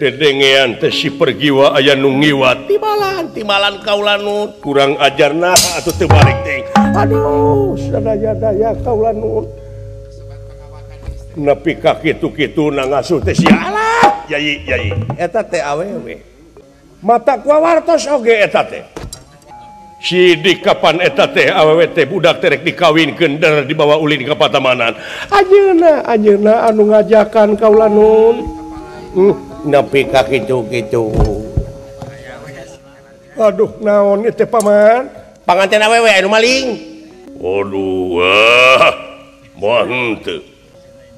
Dedengean teh si Pergiwa aya nu ngiwat. Timalan, timalan kaula nu kurang ajarna atuh teu balik teh. Aduh, sadaya-daya kaula nu. Nepi ka kitu-kitu na ngasuh teh sia. Alah, yai yai. Eta teh awewe. Mata kuawartos oge eta teh. Sidik kapan eta teh awewe teh budak terek dikawinkeun der dibawa ulin ka patamanan. Anjeunna anjeunna anu ngajakan kaula nun. Nepi ka kitu-kitu. Aduh naon ieu teh paman? Panganten awewe anu maling. Aduh, ah. Moal henteu.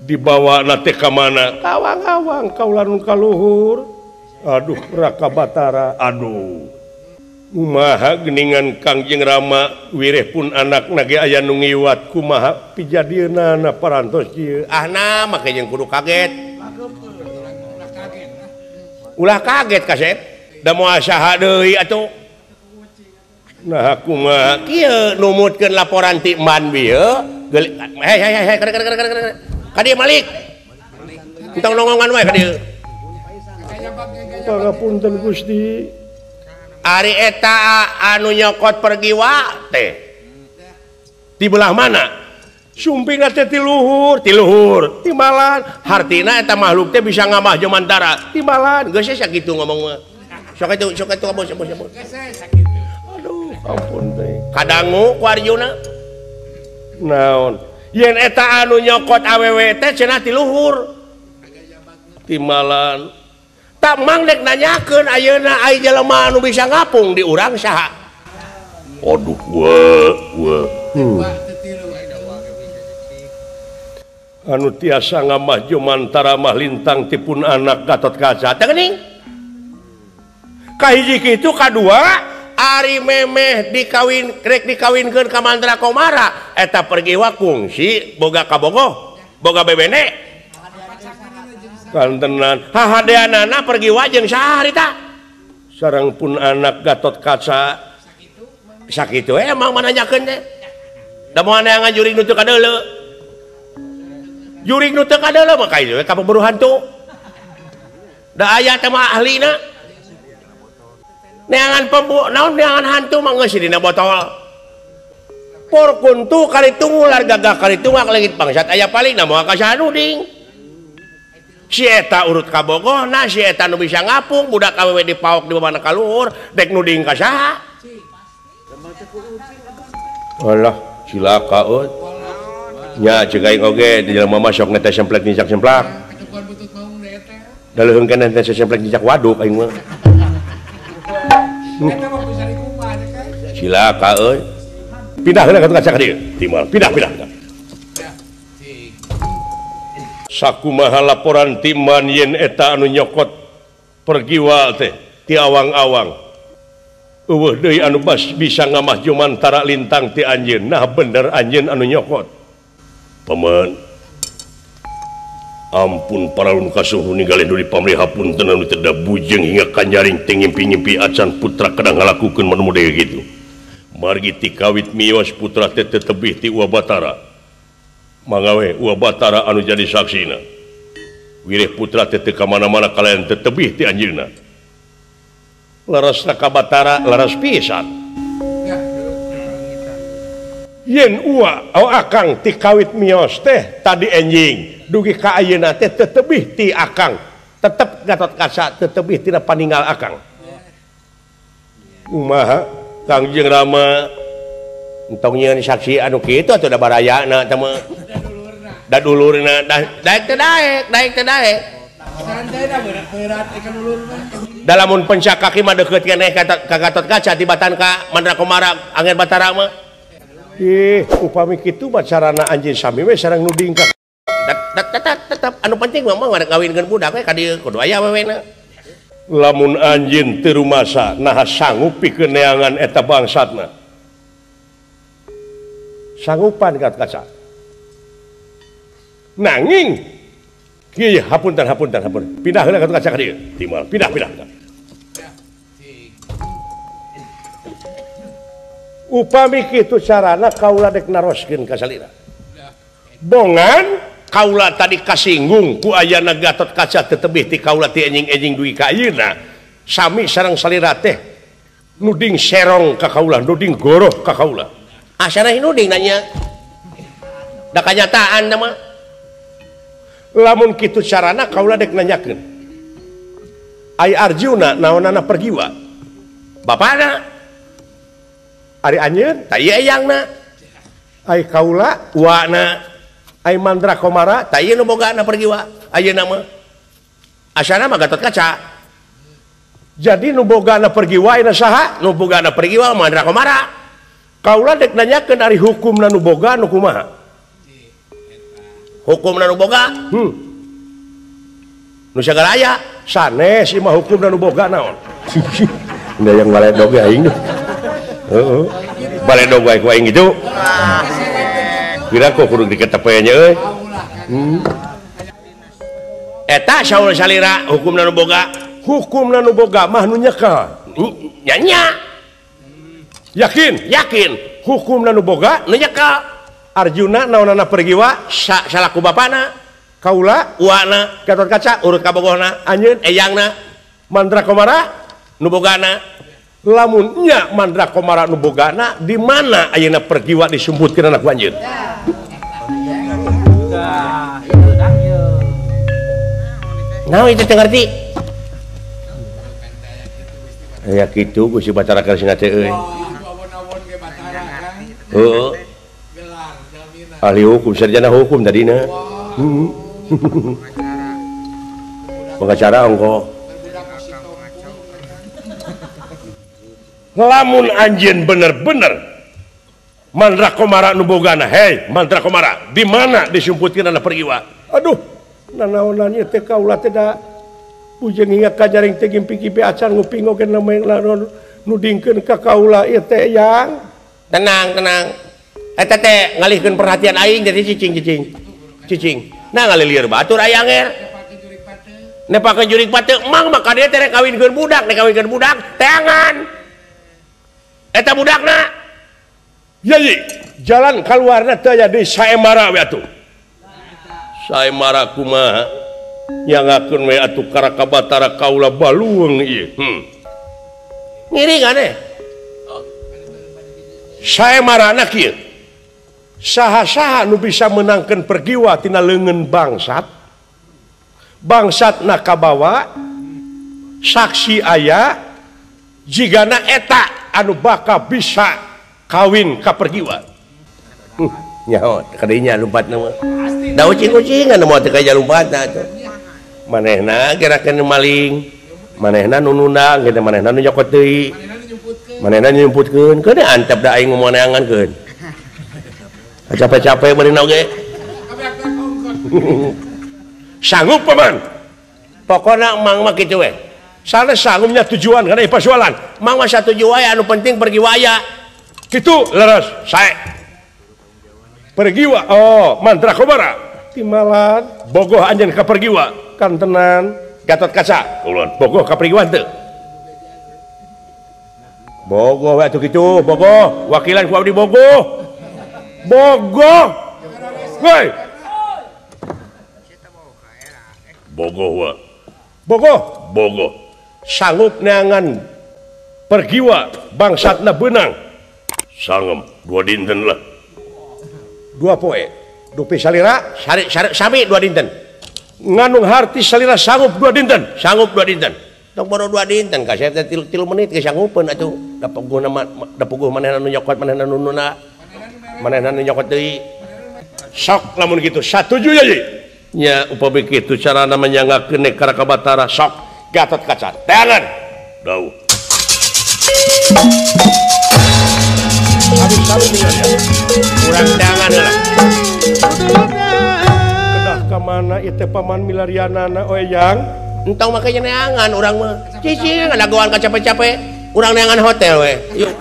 Dibawa na teh ka mana? Ka awang-awang kaula nun ka luhur. Aduh Raka Batara, aduh. Kumaha geuningan Kangjeng Rama wireh pun anak nage aya nu ngiwat kumaha pijadieunana parantos ieu. Ah nah make jeung kudu kaget. Ulah kaget kasep. Da moal saha deui atuh. Nah kumaha kieu numutkeun laporan ti man bieu. Hei hei hei kade kade kade kade. Ka dieu Malik. Entong nongongan wae ka dieu. Pangapunten Gusti. Ari eta anu nyokot Pergiwa teh di belah mana? Sumpingna teh ti luhur, ti luhur, timalan. Hartina eta makhluk teh bisa ngamah jomantara. Timalan, geus sakitu ngomong mah. Sok atuh, sok atuh abos abos abos. Geus sakitu. Aduh, ampun teh. Kadangu ku Arjuna. Naon? Yen eta anu nyokot awewe teh cenah ti luhur. Timalan. Tak mang dek nanyakeun ayeuna ai jelema anu bisa ngapung di urang saha? Aduh, we we. Anu tiasa ngamah jumantara mah lintang tipun anak Gatot Kaca. Teh geuning. Kahiji kitu kadua ari memeh dikawin rek dikawinkeun ka Mandra Komara eta Pergiwa kungsi boga kabogoh, boga bebene. Kantenan hahadeanana Pergiwa jeung saha harita? Sareng pun anak Gatot Kaca. Sakitu emang mananyakeun teh. Da moal neangan jurig nu teu kadeuleu. Jurig nu teu kadeuleu mah ka ieu ka pemburu hantu. Da aya teh mah ahlina. Neangan pembu naon neangan hantu mah geus dina botol. Por kuntu kali tungular gagah kali tungak leungit bangsat aya paling na moal ka saha nuding. Si eta urut kabogohna, si eta nu bisa ngapung, budak awewe dipaok di mana ka luhur, dek nuding ka saha? Alah, cilaka euy. Nya ceuk aing oge di jelema mah sok nete semplek nincak semplak. Da leuheung keneh teh semplek nincak waduk aing mah. Cilaka euy. Pindah heula ka kaca ka dieu. Timal, pindah pindah. Sakumaha laporan timan yen eta anu nyokot Pergiwa teh ti awang-awang. Eueuh deui anu bas bisa ngamah jumantara lintang ti anjeun. Nah bener anjeun anu nyokot. Paman, ampun paralun kasuhun ninggalin duli pamrihapunten anu teu bujeng hingga kanyaring teh ngimpi-ngimpi acan putra kadang ngalakukeun manu model kitu. Margi ti kawit mios putra teh tetebih ti Uwa Batara. Mangawe Uwa Batara anu jadi saksina. Wireh putra teh teu ka mana-mana kalayan tetebih ti anjeunna. Larasna ka Batara laras pisan. Yen ua oh akang ti kawit mios teh tadi enjing dugi ka ayeuna teh tetebih ti akang tetep Gatot Kaca tetebih tina paninggal akang. Kumaha Kangjeng Rama entong nyieun saksi anu kitu atuh da barayana teh mah. Da dulurna daek teh daek, daek teh daek. Dalamun pencak kaki mah deukeut keneh ka Gatot Kaca tibatan ka Mandra Komara Angin Batara mah. Ih, upami kitu mah carana anjeun sami we sareng nuding ka tetep anu penting mah mah ngawinkeun budak we ka dieu kudu aya wewena. Lamun anjeun teu rumasa naha sanggup pikeun neangan eta bangsatna. Sanggupan Gatot Kaca. Nanging kieu hapunten hapunten hapunten. Pindah heula Gatot Kaca ka dieu. Timal pindah pindah. Upami kitu carana kaula dek naroskeun ka salira. Bongan kaula tadi kasinggung ku ayana Gatot Kaca tetebih ti kaula ti enjing-enjing dugi ka ayeuna. Sami sareng salira teh nuding serong ka kaula, nuding goroh ka kaula. Asana nuding nanya. Da kanyataan mah. Lamun kitu carana kaula dek nanyakeun. Ai Arjuna naonana pergiwa? Bapana Ari anjeun ta ieu eyangna. Ai kaula uana. Ai Mandra Komara ta ieu nu bogana pergiwa. Ayeuna mah asana mah Gatot Kaca. Jadi nu bogana pergiwa ayeuna saha? Nu bogana pergiwa Mandra Komara. Kaula dek nanyakeun ari hukumna nu boga nu kumaha? Hukumna nu boga? Nu sagala aya sanes ieu mah hukumna nu boga naon? Da yang baledog aing. Heeh. Baledog wae ku aing gitu. Kira kok kudu diketepe nya euy. Eta saur salira hukumna nu boga. Hukumna nu boga mah nu nyekel. Nya nya. Yakin? Yakin. Hukumna nu boga nu nyekel. Arjuna naonana pergiwa salaku bapana. Kaula uana Gatot Kaca urut kabogohna anjeun eyangna Mandra Komara nu bogana. Lamun nya Mandra Komara nu bogana di mana ayeuna pergiwa disumputkeun anak anjeun? Naon itu teu ngarti? Aya kitu Gusti Batara Kresna teh euy. Heeh. Ahli hukum, sarjana hukum tadina. Pengacara ongko. Lamun anjeun bener-bener Mandra Komara nu bogana, hei Mandra Komara, di mana disumputkeun anak pergiwa? Aduh, nanaonan ieu teh kaula teh da bujeng ingat kajaring teh gimpi-gimpi acan nguping oge nudingkeun ka kaula ieu teh yang. Tenang, tenang. Eta teh ngalihkeun perhatian aing jadi cicing cicing. Cicing. Nah ngalilieur batur aya anger. Nepakeun jurig pate, mang maka dia teh rek kawinkeun budak, rek kawinkeun budak, teangan. Eta budakna. Yai, jalan kaluarna teh aya di Saemara we atuh. Saemara kumaha? Nyangakeun we atuh Karaka Batara kaula balueung ieu. Ngiring aneh. Saemarana kieu. Saha-saha nu bisa menangkeun pergiwa tina leungeun bangsat. Bangsatna kabawa, saksi aya, jigana eta anu bakal bisa kawin ka pergiwa. Nyaho kadinya lumpatna mah. Da ucing-ucingan moal teu kaya lumpatna atuh. Manehna gerakeun maling, manehna nu nundang, gitu manehna nu nyokot deui. Manehna nyumputkeun, keun antep da aing moneangan keun. Capek-capek beurina oge. Sanggup paman. Pokona mang mah kitu we. Sanes sanggupnya tujuan kana pasualan. Mang mah satuju wae anu penting pergi waya. Kitu leres sae. Pergiwa oh Mandra Komara. Timalan bogoh anjeun ka pergiwa kantenan Gatot Kaca. Ulun bogoh ka pergiwa teu. Bogoh we atuh kitu, bogoh wakilan ku abdi bogoh. Bogoh. Woi. Bogoh wa. Bogoh, bogoh. Sanggup neangan pergiwa bangsatna beunang. Sangem dua dinten lah. 2 poe dupi salira sami 2 dinten nganung harti salira sanggup 2 dinten sanggup 2 dinten tong bodo 2 dinten ka saya teh 3 menit geus sanggupeun atuh da puguhna da puguh manehna nu nyokot manehna nu nuna manehna nu nyokot deui sok lamun kitu satuju ya nya upami kitu carana menyangakeun Raka Batara sok Gatot Kaca teangan dau kurang teangan heula kedah ka mana ieu teh paman milarianana oyang entong make neangan urang mah cicing ngadagoan ka capek-capek urang neangan hotel we yuk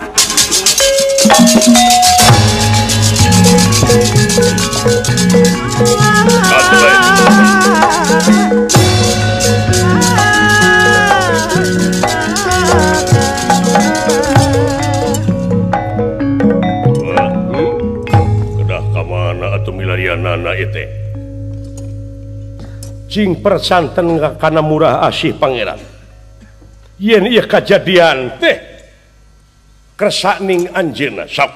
kedah ka mana atuh milarianana ieu teh cing persanten kana murah asih pangeran yen ieu kajadian teh kersaning anjeunna sok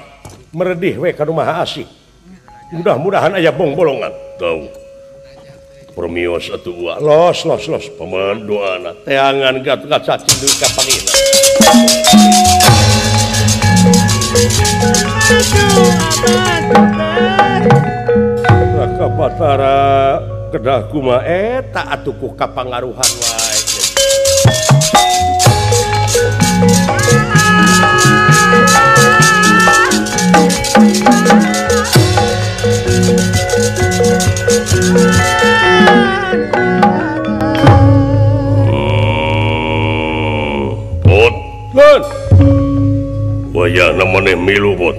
meredih we ka nu maha asih mudah-mudahan aya bongbolongan tau permios atuh uwa los los los paman doana teangan Gatot Kaca cindui ka pangina Raka Batara kedah kumaha eta atuh ku kapangaruhan wae Bot Bot wayahna maneh milu bot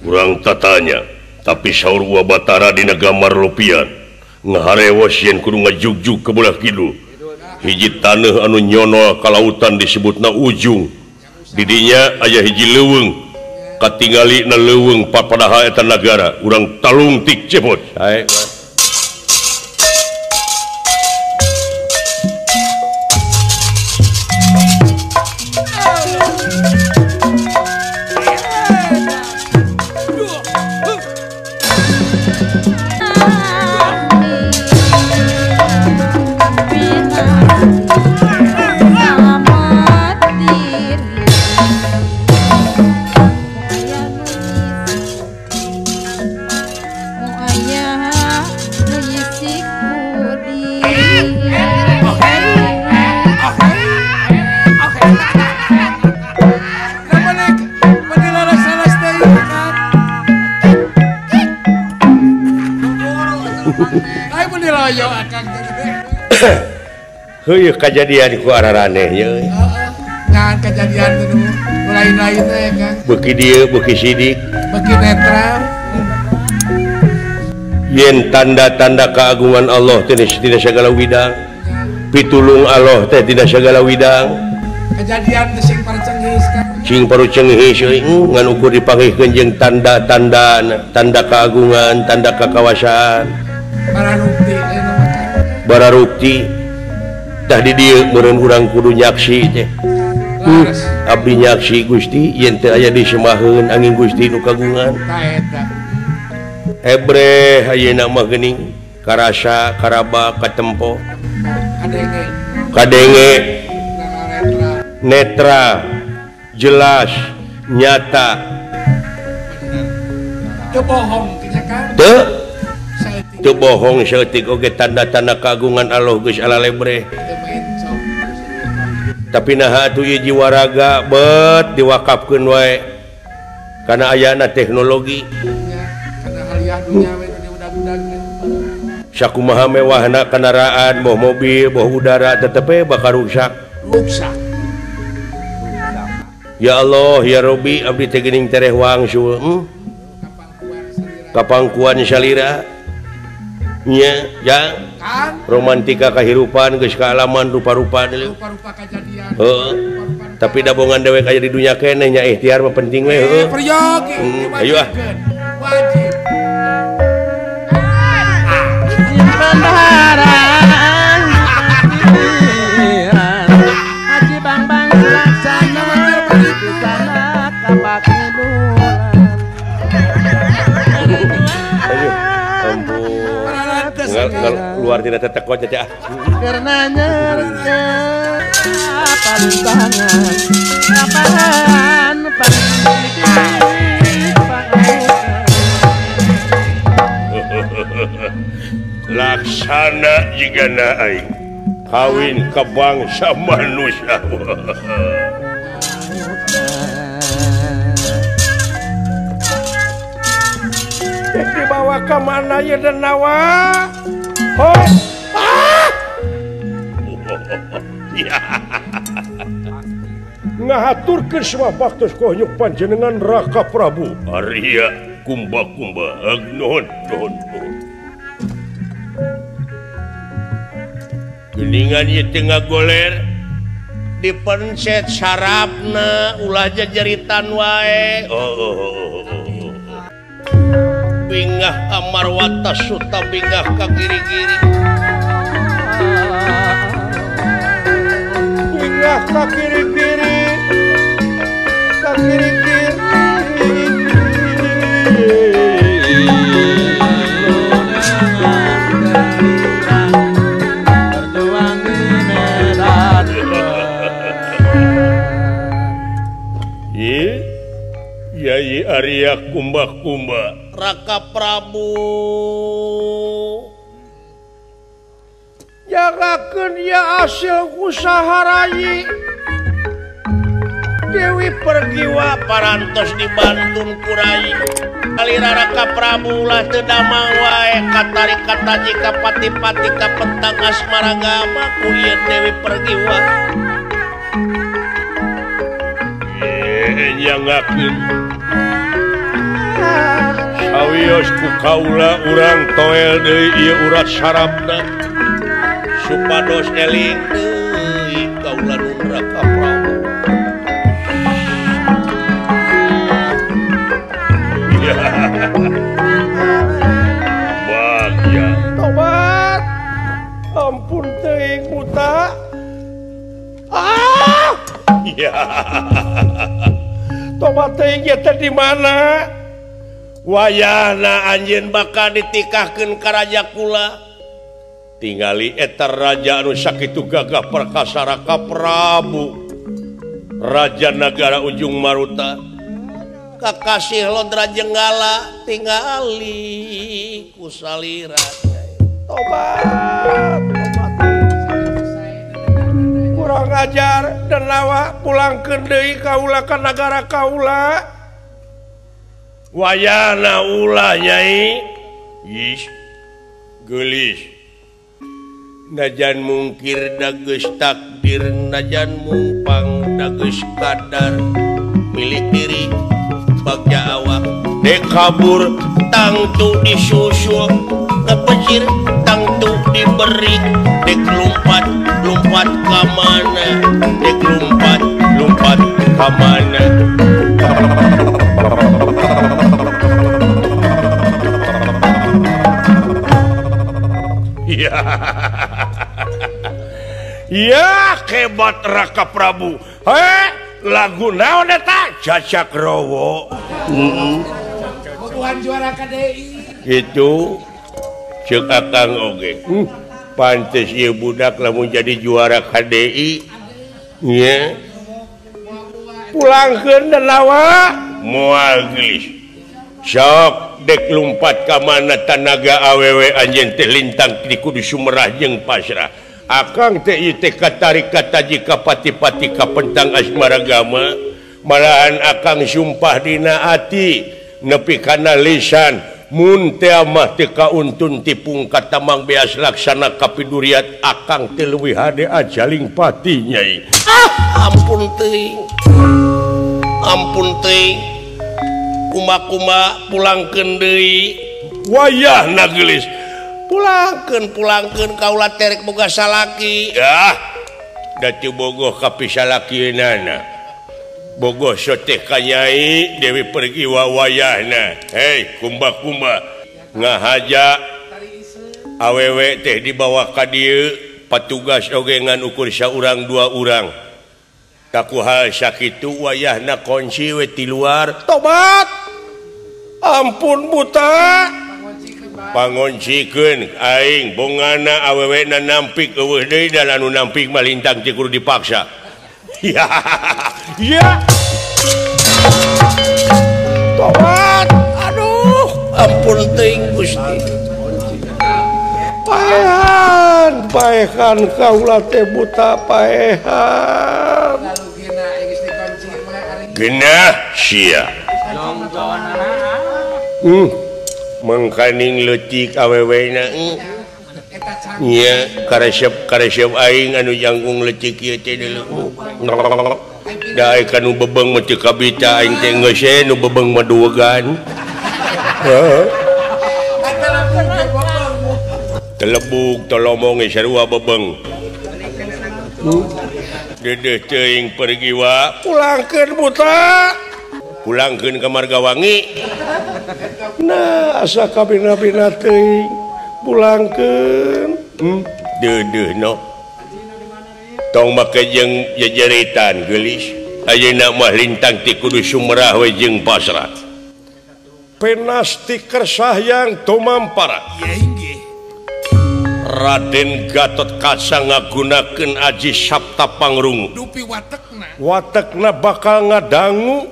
urang tatanya tapi saur Wa Batara dina gambar lopian ngaharewos yen kudu ngajugjug ke belah kidul hiji taneuh anu nyonol ka lautan disebutna ujung didinya aya hiji leuweung katingali na leuweung papadaha eta nagara urang talungtik cepot sae. Heueuh kajadian ku araraneh ye. Heeh, ngan kajadian nu lain-lain teh Kang. Beuki dieu beuki sidik, beuki netral. Yen tanda-tanda keagungan Allah teh dina sagala widang. Pitulung Allah teh dina sagala widang. Kajadian teh sing parucenghis Kang. Sing parucenghis euy ngan ukur dipanggihkeun jeung tanda-tanda tanda keagungan, tanda kakawasaan. Bararukti bararukti tah di dieu meureun urang kudu nyaksi teh. Abdi nyaksi Gusti yen teu aya disemaheun angin Gusti nu kagungan. Tah eta. Hebreh ayeuna mah geuning karasa karaba katempo. Kadenge. Kadenge. Netra jelas nyata. Teu bohong nya Kang. Teu. Teu bohong saeutik oge tanda-tanda kagungan Allah geus alalebreh. Tapi naha atuh ieu jiwa raga bet diwakafkeun wae kana ayana teknologi. Kana haliah dunya we nu diudag-udagkeun. Sakumaha mewahna kendaraan, boh mobil, boh udara tetep we bakal rusak. Rusak. Ya Allah, ya Robi, abdi teh geuning tereh wangsul. Kapangkuan salira. Nya, ya. Romantika kahirupan geus kaalaman rupa-rupa deui. Rupa-rupa kajadian. Heeh. Tapi dabongan dewek aya di dunya keneh nya ikhtiar mah penting we heueuh. Peryogi. Ayo ah. Wajib. Haji Bambang Laksana di sana kapakidulan. tina tetekon caca. Karena nyernya pantangan kapan Laksana jigana aing kawin ke bangsa manusia. Dibawa ke mana ya Denawa? Oh. Ah! Ngahaturkeun semua baktos konyuk panjenengan Raka Prabu. Arya kumba-kumba nuhun nuhun nuhun. Geningan ieu teh ngagoler dipencet sarapna ulah jajaritan wae. Oh. Bingah Amarwata Suta bingah ka kiri-kiri. Bingah ka kiri-kiri. Ka kiri-kiri. Berjuang di medan. Yai Arya Kumba-Kumba Raka Prabu jagakeun ya hasil usaha rayi Dewi Pergiwa parantos dibantun ku rai alira Raka Prabu ulah teu damang wae katarik kataji ka pati-pati ka pentang asmaragama ku ieu Dewi Pergiwa nyangakeun sawios ku kaula urang toel deui ieu urat sarapna supados eling deui kaula nu Raka Prabu. Bagya tobat ampun teuing buta. Ah ya tobat teuing ieu teh di mana? Wayahna anjeun bakal ditikahkeun ka raja kula. Tingali eta raja anu sakitu gagah perkasa Raka Prabu Raja Nagara Ujung Maruta. Kakasih Lodra Jenggala tingali ku salira. Tobat, tobat. Kurang ajar Denawa pulangkeun deui kaula ka nagara kaula. Wayahna ulah nyai. Ih, geulis. Najan mungkir dageus takdir, najan mumpang dageus kadar milik diri bagja awak. Dek kabur tangtu disusul, ngepecir tangtu diberi. Dek lompat lompat ka mana? Dek lompat lompat ka mana? Ya, ya hebat Raka Prabu. Heh, lagu naon eta? Cacak Rowo. Bukan juara KDI. Itu ceuk akang oge. Pantes ieu budak lamun jadi juara KDI. Nya. Pulangkeun Denawa moal geulis. Sok dek lumpat ka mana tanaga awewe anjeun teh lintang di kudu sumerah jeung pasrah. Akang teh ieu teh katarik kataji ka pati-pati ka pentang asmaragama. Malahan akang sumpah dina ati nepi kana lisan mun teh mah teu kauntun tipung ka tamang beas laksana kapiduriat akang teh leuwih hade ajaling pati nyai. Ah, ampun teuing. Ampun teuing. Kuma-kuma pulangkeun deui. Wayahna geulis. Pulangkeun pulangkeun kaula terek boga salaki. Ah, da teu bogoh ka pisalakienana. Bogoh soteh ka Nyai Dewi Pergiwa wayahna. Hei, kumba-kumba ngahaja awewe teh dibawa ka dieu patugas oge ngan ukur saurang dua urang. Taku hal sakitu wayahna kunci we ti luar. Tobat. Ampun buta. Pangoncikeun aing bongana awewena nampik eueuh deui dan anu nampik mah lintang teh kudu dipaksa. Ya. Ya. Tobat. Aduh, ampun teuing Gusti. Paehan, paehan kaula teh buta paehan. Genah sia. Mangkaning leutik awewena. Nya karesep aing anu jangkung leutik ieu teh deuleu. Da anu bebeng mah teu kabita aing teh geus nu bebeng mah duwegan. Heeh. Telebug tolomong sarua bebeng. Dedeh teuing pergiwa pulangkeun buta. Pulangkeun ka Margawangi. Nah, asa kabina-bina teuing pulangkeun. Deudeuh no. Tong make jeung jejeritan geulis. Ayeuna mah lintang ti kudu sumerah we jeung pasrah. Penasti kersahyang tumampara. Raden Gatot Kaca ngagunakeun aji Sabta Pangrungu. Dupi watekna. Watekna bakal ngadangu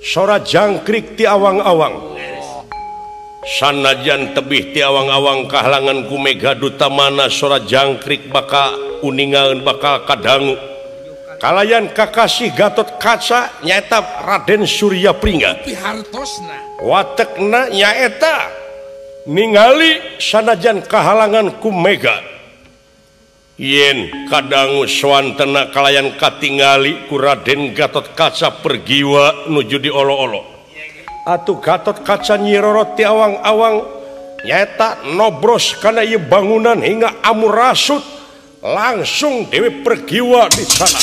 sora jangkrik ti awang-awang. Sanajan tebih ti awang-awang kahalangan ku mega dutamana sora jangkrik bakal uningaeun bakal kadangu. Kalayan kakasih Gatot Kaca nyaeta Raden Surya Pringga. Dupi hartosna. Watekna nyaeta ningali sanajan kahalangan ku mega yen kadangu swantena kalayan katingali ku Raden Gatot Kaca pergiwa nuju di olo-olo. Atuh Gatot Kaca nyirorot ti awang-awang nyaeta nobros kana ieu bangunan hingga amurasut langsung Dewi Pergiwa di sana.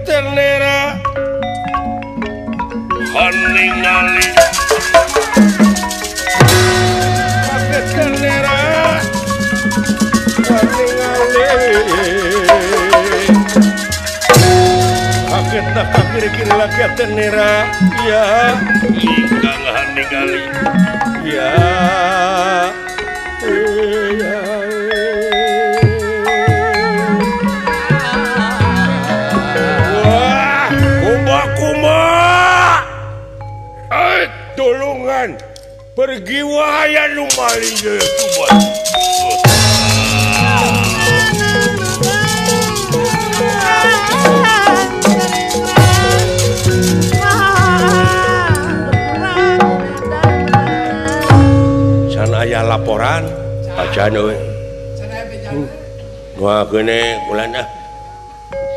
Tenera haningali kaget tenera haningali kaget tak kiri-kiri lagi tenera ya ingkang haningali ya ya. Tulungan pergi waya nu maling deui kubat. Can aya laporan acan euy. Wah keune ulan ah.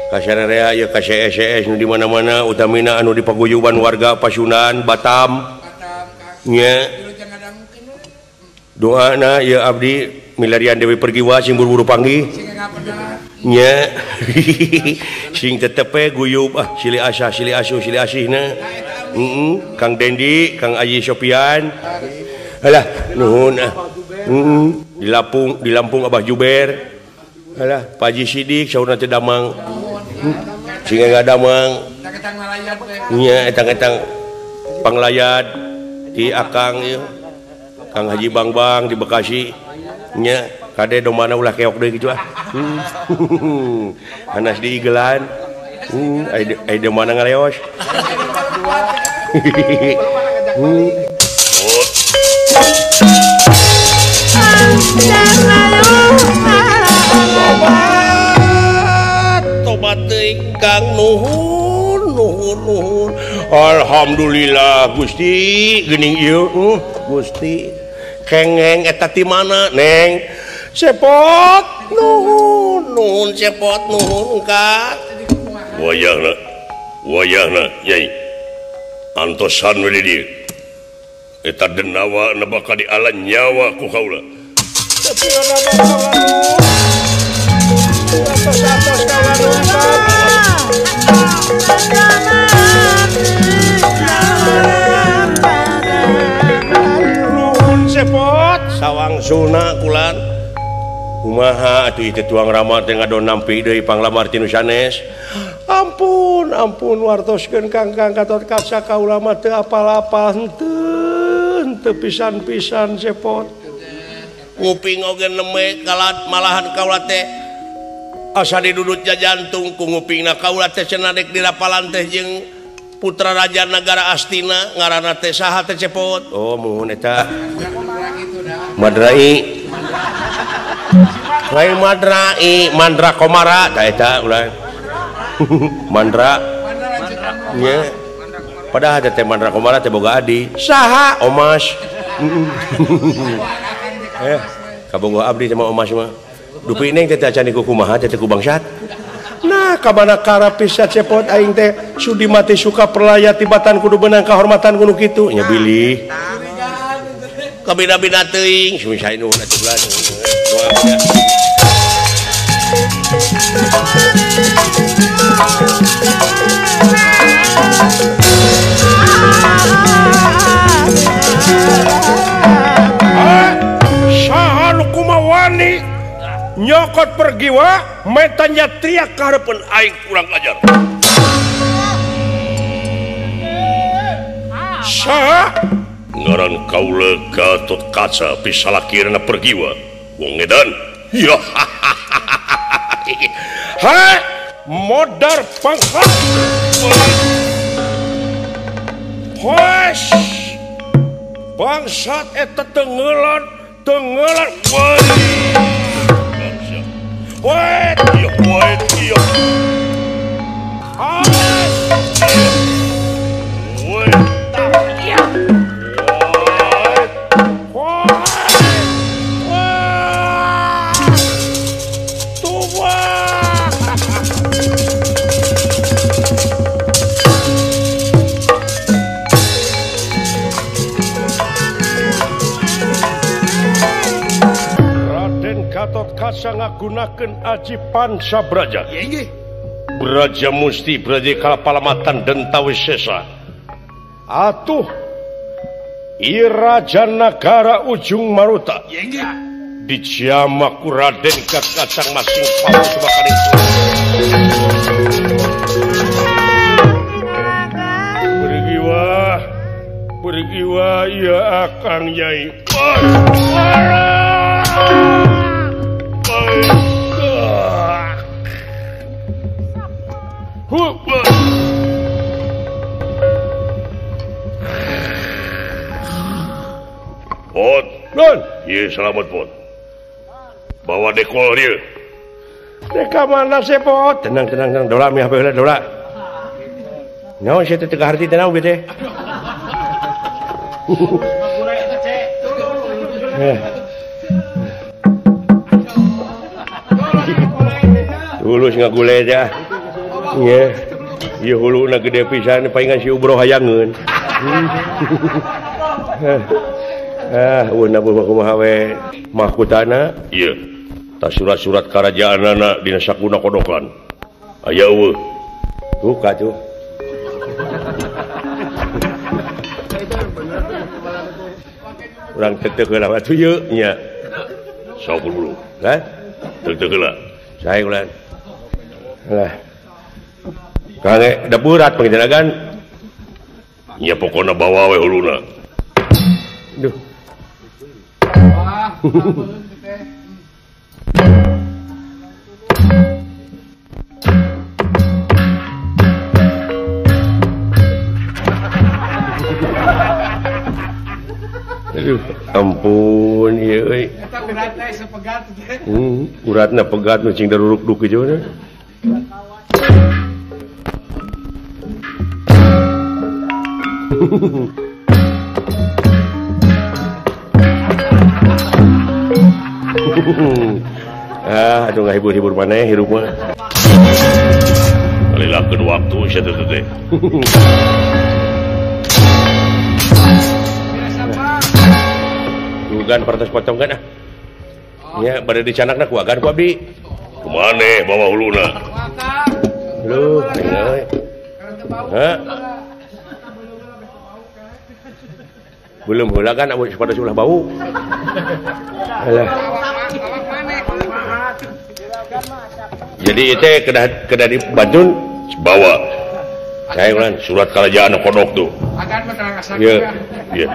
Kasararea ieu ka CSS nu di mana-mana utamina anu di paguyuban warga Pasundan Batam. Nya doana ieu abdi milarian Dewi Pergiwa sing buru-buru panggih nya sing tetep we guyub ah silih asah silih asuh silih asihna Kang Dendi Kang Ayi Sopian alah nuhun ah di Lampung di Lampung Abah Juber alah Pak Haji Sidik saurna teh damang sing ngadamang nya etang-etang panglayad di Akang ieu Kang Haji Bangbang di Bekasi nya kade domana ulah keok deui kitu ah. Hanas di igelan. Ai de mana ngaleos. Tobat, tobat teuing Kang nuhun, nuhun, nuhun. Alhamdulillah Gusti geuning ieu Gusti kengeng eta ti mana Neng cepot nuhun nuhun cepot nuhun ka wayahna wayahna Nyai antosan we di dieu eta denawa na bakal diala nyawa ku kaula tapi ana kaula atos-atos kaula nuhun. wangsulna kulan. Kumaha atuh ieu tuang Rama teh ngadon nampi deui panglamar ti nu sanes. Ampun, ampun wartoskeun Kang Gatot Kaca kaula mah teu apal-apal henteu, henteu pisan-pisan cepot. Nguping oge neme kalat malahan kaula teh asa didudut jantung ku ngupingna kaula teh cenah dek dirapalan teh jeung putra raja nagara Astina ngaranna teh saha teh cepot. Oh muhun eta. Madrai. Lain Madrai, Mandra Komara tah eta ulah. Mandra. Nya. Padahal teh Mandra Komara teh boga adi. Saha? Omas. Kabogoh abdi sama Omas mah. Dupi neng teh acan diku kumaha teh ku bangsat. Nah, kamana kara pisan cepot aing teh sudi mati suka perlaya tibatan kudu beunang kahormatan kudu kitu nya bilih. Kabina-bina teuing sumi nuhun atuh ulah. Doa ya. Saha nu kumawani nyokot pergiwa metanya teriak kahareupeun aing kurang ajar. Saha ngaran kaula Gatot Kaca pisalakirna pergiwa wong edan. Ya. Ha modar pangkat. Hoes. Bangsat eta tenggelan, tenggelan. Woi. Woi, iya, woi, iya. Hoes. Woi. Iya. Gatot Kaca ngagunakeun aji Panca Braja. Braja Musti Braja Kalapalamatan Dentawisesa. Atuh ieu raja nagara Ujung Maruta. Dijama ku Raden Gatot Kaca masing paus makaning. Pergiwa, pergiwa ieu akang Nyai. Pot, non, iya selamat pot. Bawa dekol dia. Deka mana sih pot? Tenang, tenang, tenang. Dola mi apa dola. Nyawa sih teu harti tenang bete. Tulus ngagule aja. Iya. Ieu huluna gede pisan paingan si Ubro hayangeun. Ah, eueun kumaha we mahkotana? Ieu. Tah surat-surat karajaanana dina sakuna kodokan. Aya eueuh. Buka tuh. Urang teteh heula atuh ieu nya. Sok dulu, hah? Teteh heula. Sae ulah. Lah. Kang da berat pangitanagan. Nya pokona bawa we huluna. Duh. Aduh, ampun ieu euy. Eta uratna sepegat teh. Uratna pegat nu cing daruruk-duk kieu na. Ah, aduh ngahibur-hibur maneh hirup mah. Kalilakeun waktu sia teh teh. Dugan partos potong kan ah. Nya bade dicanakna ku agan ku abdi. Kumaneh bawa huluna. Aduh, euy. Hah? Belum heula kan pada ulah bau. Alah. Jadi itu kedah dibantu bawa. Saya ulang surat kerajaan kodok tuh. Iya, iya.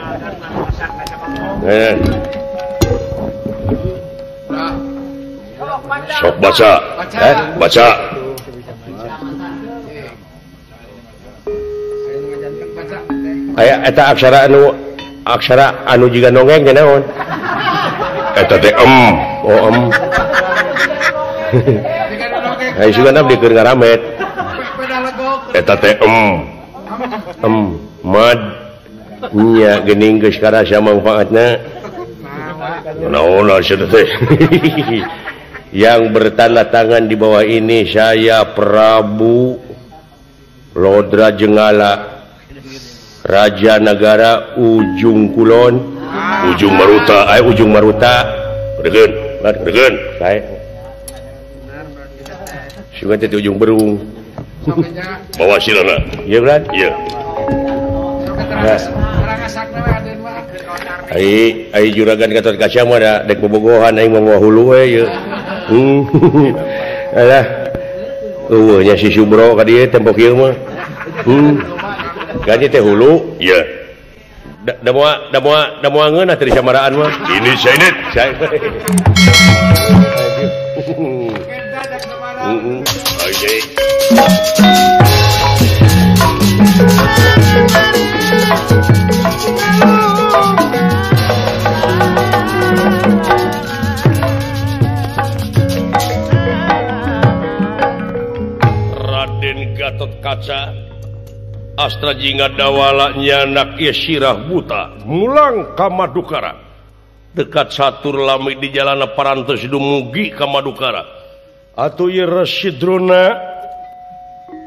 Sok baca, baca. Aya eta aksara anu jiga nongeng teh naon? Eta teh em, oh em. Ai sugan abdi keur ngaramet. Eta teh em. Em mad nya geuning geus karasa mangfaatna. Naon cenah teh. Yang bertanda tangan di bawah ini saya Prabu Lodra Jenggala, Raja Nagara Ujung Kulon, Ujung Maruta, ay Ujung Maruta. Degeun, degeun, sae. Sugan teh Ujung Berung. Bawa silana. Ieu kan? Ieu. Ai ai juragan Gatot Kaca mah da dek bobogohan aing mah hulu we ieu. Alah. Eueuh nya si Subro ka dieu tempo kieu mah. Ganti teh hulu. Ieu. Da moal ngeunah teh disamaraan mah. Ini sainit. Raden Gatot Kaca Astra Jingga Dawala nyanak ieu sirah buta mulang ka Madukara. Dekat satur lami di jalana parantos dumugi ka Madukara. Atuh ieu Resi Drona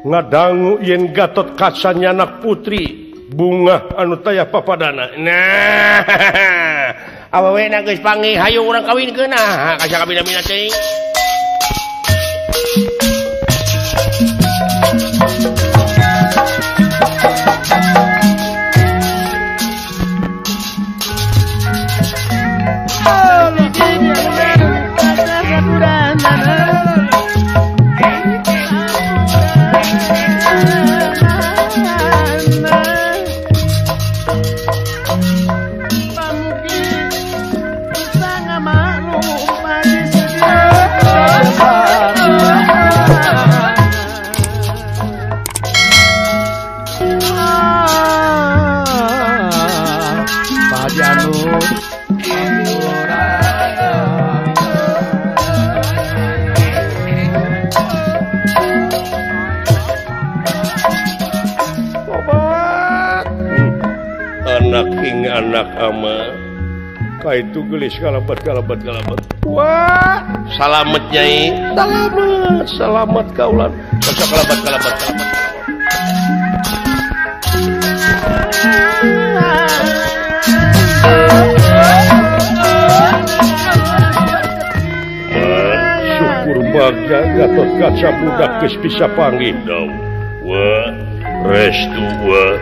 ngadangu yen Gatot Kaca nyanak putri bunga anu taya papadana. Nah, awewena geus panggih hayu urang kawinkeun nah ka sakabina-bina teuing. Anak ing anak ama ka itu gelis kalabat kalabat kalabat. Wah, salamet nyai, salamet, salamet kaulan. Sok kalabat kalabat kalabat. Syukur bagja Gatot Kaca budak geus bisa panggih dau. Wah, restu wah.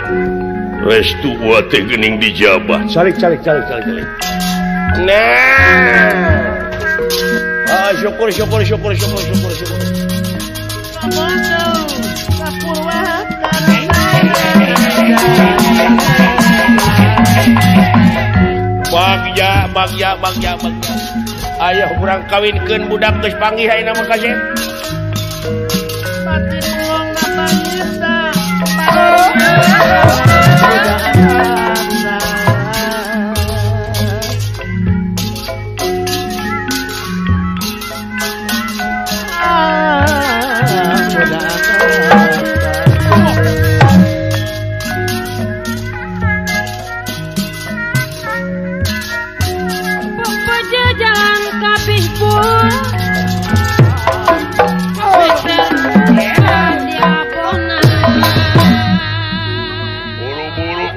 Restu wa teh geuning dijabah. Calik calik calik calik calik. Nah. Ah, syukur syukur syukur syukur syukur syukur. Bagja bagja bagja bagja. Ayah urang kawinkeun budak geus panggih ayeuna mah kasep.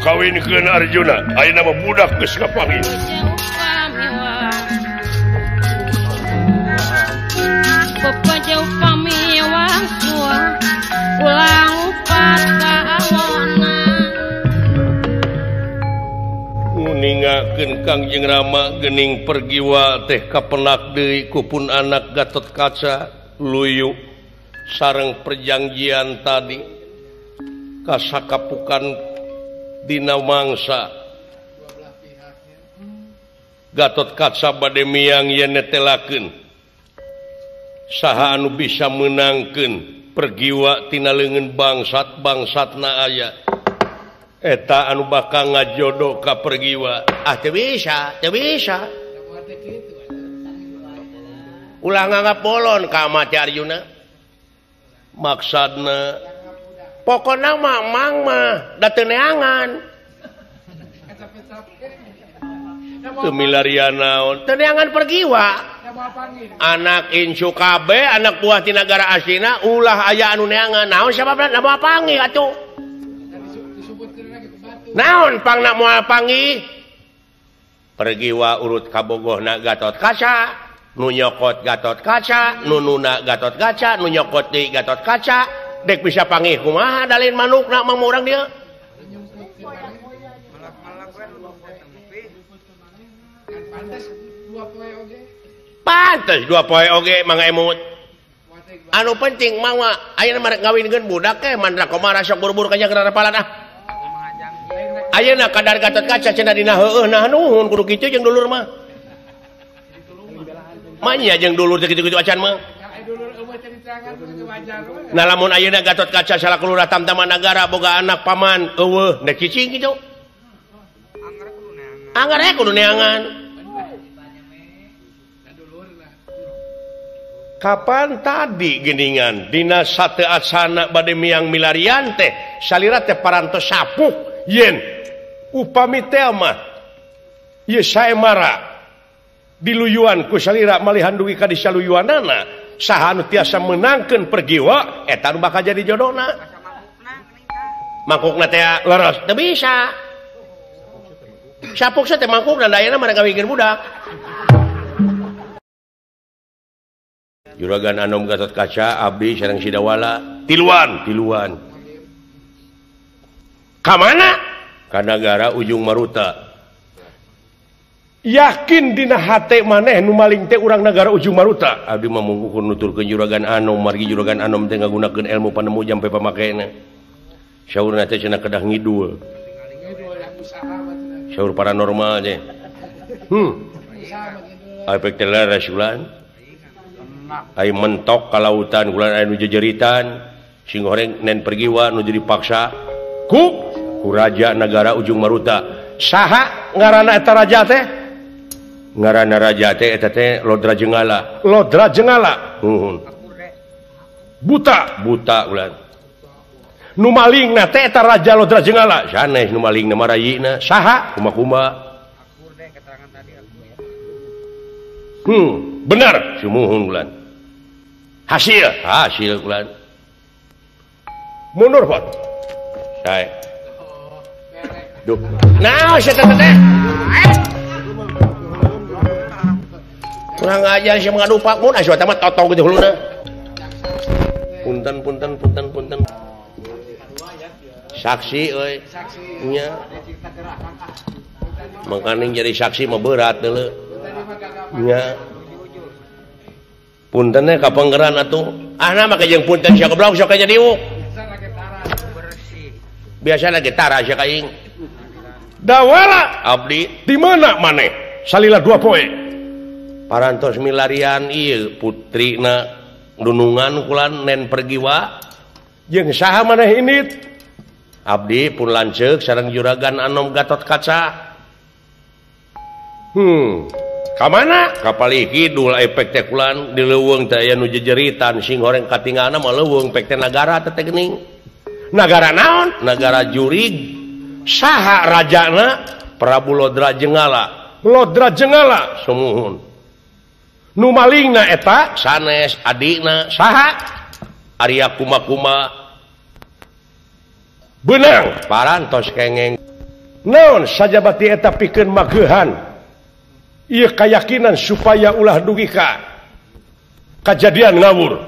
Kawinkeun Arjuna, ayeuna mah budak geus kapanggih. Nguninga Dipungakeun Kangjeng Rama geuning pergiwa teh kapenak deui ku pun anak Gatot Kaca luyu sareng perjanjian tadi kasakapukan dina mangsa. Gatot Kaca bade miang yen netelakeun saha anu bisa meunangkeun pergiwa tina leungeun bangsat bangsatna aya eta anu bakal ngajodoh ka pergiwa. Ah teu bisa, teu bisa. Ulah nganggap bolon ka mati Arjuna. Maksudna pokona mah mang mah da teu neangan. Teu milarian naon, teu neangan pergiwa. Anak incu kabeh, anak buah ti nagara asina ulah aya anu neangan. Naon sababna da moal panggih atuh. Naon pangna moal panggih? Pergiwa urut kabogohna Gatot Kaca, nu nyokot Gatot Kaca, nu nuna Gatot Kaca, nu nyokot deui Gatot Kaca, dek bisa panggih kumaha dalin manukna mah urang dieu. Pantes dua poe oge Mang Emut. Anu penting mah ayeuna mah rek ngawinkeun budak teh Mandra Komara sok buru-buru ka nyageran palan ah. Ayeuna kadar Gatot Kaca cenah dina heueuh nah nuhun kudu kitu jeung dulur mah. Manya jeung dulur teh kitu-kitu acan mah. Nah lamun ayeuna Gatot Kaca salaku lurah Tamtama Nagara boga anak paman eueuh nek cicing kitu. Anggar we kudu neangan. Kapan tadi geningan dina sate acana bade miang milarian teh salira teh parantos sapuk yen upami teh mah ieu saemara diluyuan ku salira malihan dugi ka disaluyuanana saha anu tiasa meunangkeun pergiwa eta nu bakal jadi jodona mangkukna teh leres teu bisa sapuk teh mangkukna da ayeuna mah rek ngawinkeun budak. Juragan Anom Gatot Kaca abdi sareng Sidawala tiluan tiluan ka mana ka nagara Ujung Maruta. Yakin dina hate maneh nu maling teh urang nagara Ujung Maruta. Abdi mah mungkukur nuturkeun Juragan Anom margi Juragan Anom teh ngagunakeun ilmu panemu jampe pamakena. Saurna teh cenah kedah ngidul. Saur paranormal teh. Efek teh leres ulan. Ai mentok ka lautan ulan aya nu jejeritan sing goreng nen pergiwa nu jadi paksa ku raja nagara Ujung Maruta. Saha ngaranna eta raja teh? Ngaranna raja teh eta teh Lodra Jenggala. Lodra Jenggala. Nuhun. Buta, buta ulan. Nu malingna teh eta raja Lodra Jenggala. Sanes nu malingna mah rayina. Saha? Kuma-kuma. Benar, sumuhun ulan. Hasil, hasil ulan. Mundur, Pak. Sae. Duh. Nah, saya teh. Kurang ajar sia mengadu pak mun asuh eta mah totong kitu huluna. Punten punten punten punten. Saksi euy. Nya. Mangkaning jadi saksi mah berat deuleu. Nya. Punten teh ka panggeran atuh. Ah nah make jeung punten sia goblok sok jadi diuk. Biasa lagi tara sia ka aing. Dawala abdi di mana maneh? Salila dua poe. Parantos milarian ieu putrina dunungan kulan nen pergiwa jeung saha maneh indit? Abdi pun lanceuk sareng Juragan Anom Gatot Kaca. Ka mana? Ka palih kidul efek teh kulan di leuweung teh aya nu jejeritan sing horeng katingalna mah leuweung pek teh nagara teh geuning. Nagara naon? Nagara jurig. Saha rajana? Prabu Lodra Jenggala. Lodra Jenggala sumuhun. Nu malingna eta sanes adikna saha? Arya Kuma-kuma. Beunang parantos kengeng. Naon sajabati eta pikeun mageuhan ieu kayakinan supaya ulah dugi ka kajadian ngawur.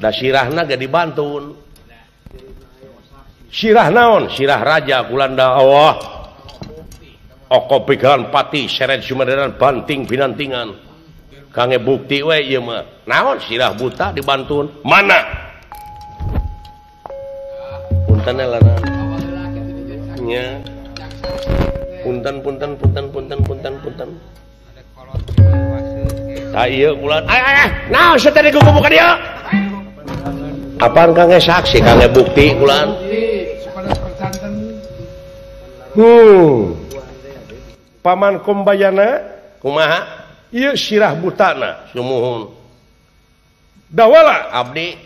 Da sirahna ge dibantun. Sirah naon? Sirah raja kulanda Allah. Oko begalan pati seret sumereran banting binantingan. Kangge bukti we ieu mah. Naon sirah buta dibantun? Mana? Punten lana. Nya. Punten punten punten punten punten punten. Ta ieu ulan. Ay ay naon sia teh digugubu ka dieu? Apaan kangge saksi kangge bukti ulan? Paman Kumbayana kumaha ieu sirah butana sumuhun dawala abdi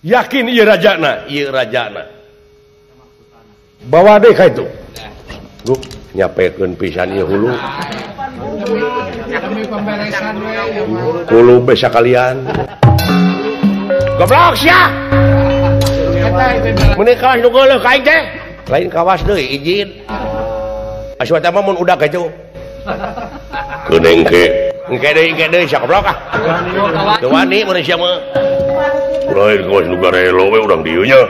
yakin ieu rajana bawa deui ka itu duh nyapekeun pisan ieu hulu hulu be sakalian goblok sia mun kawas nu geuleuh ka aing teh lain kawas deui izin Aswata mah mun udah kitu. Geuning ke. Engke deui sia goblok ah. Teu wani mun sia mah. Lain kawas nu garelo we urang dieu nya.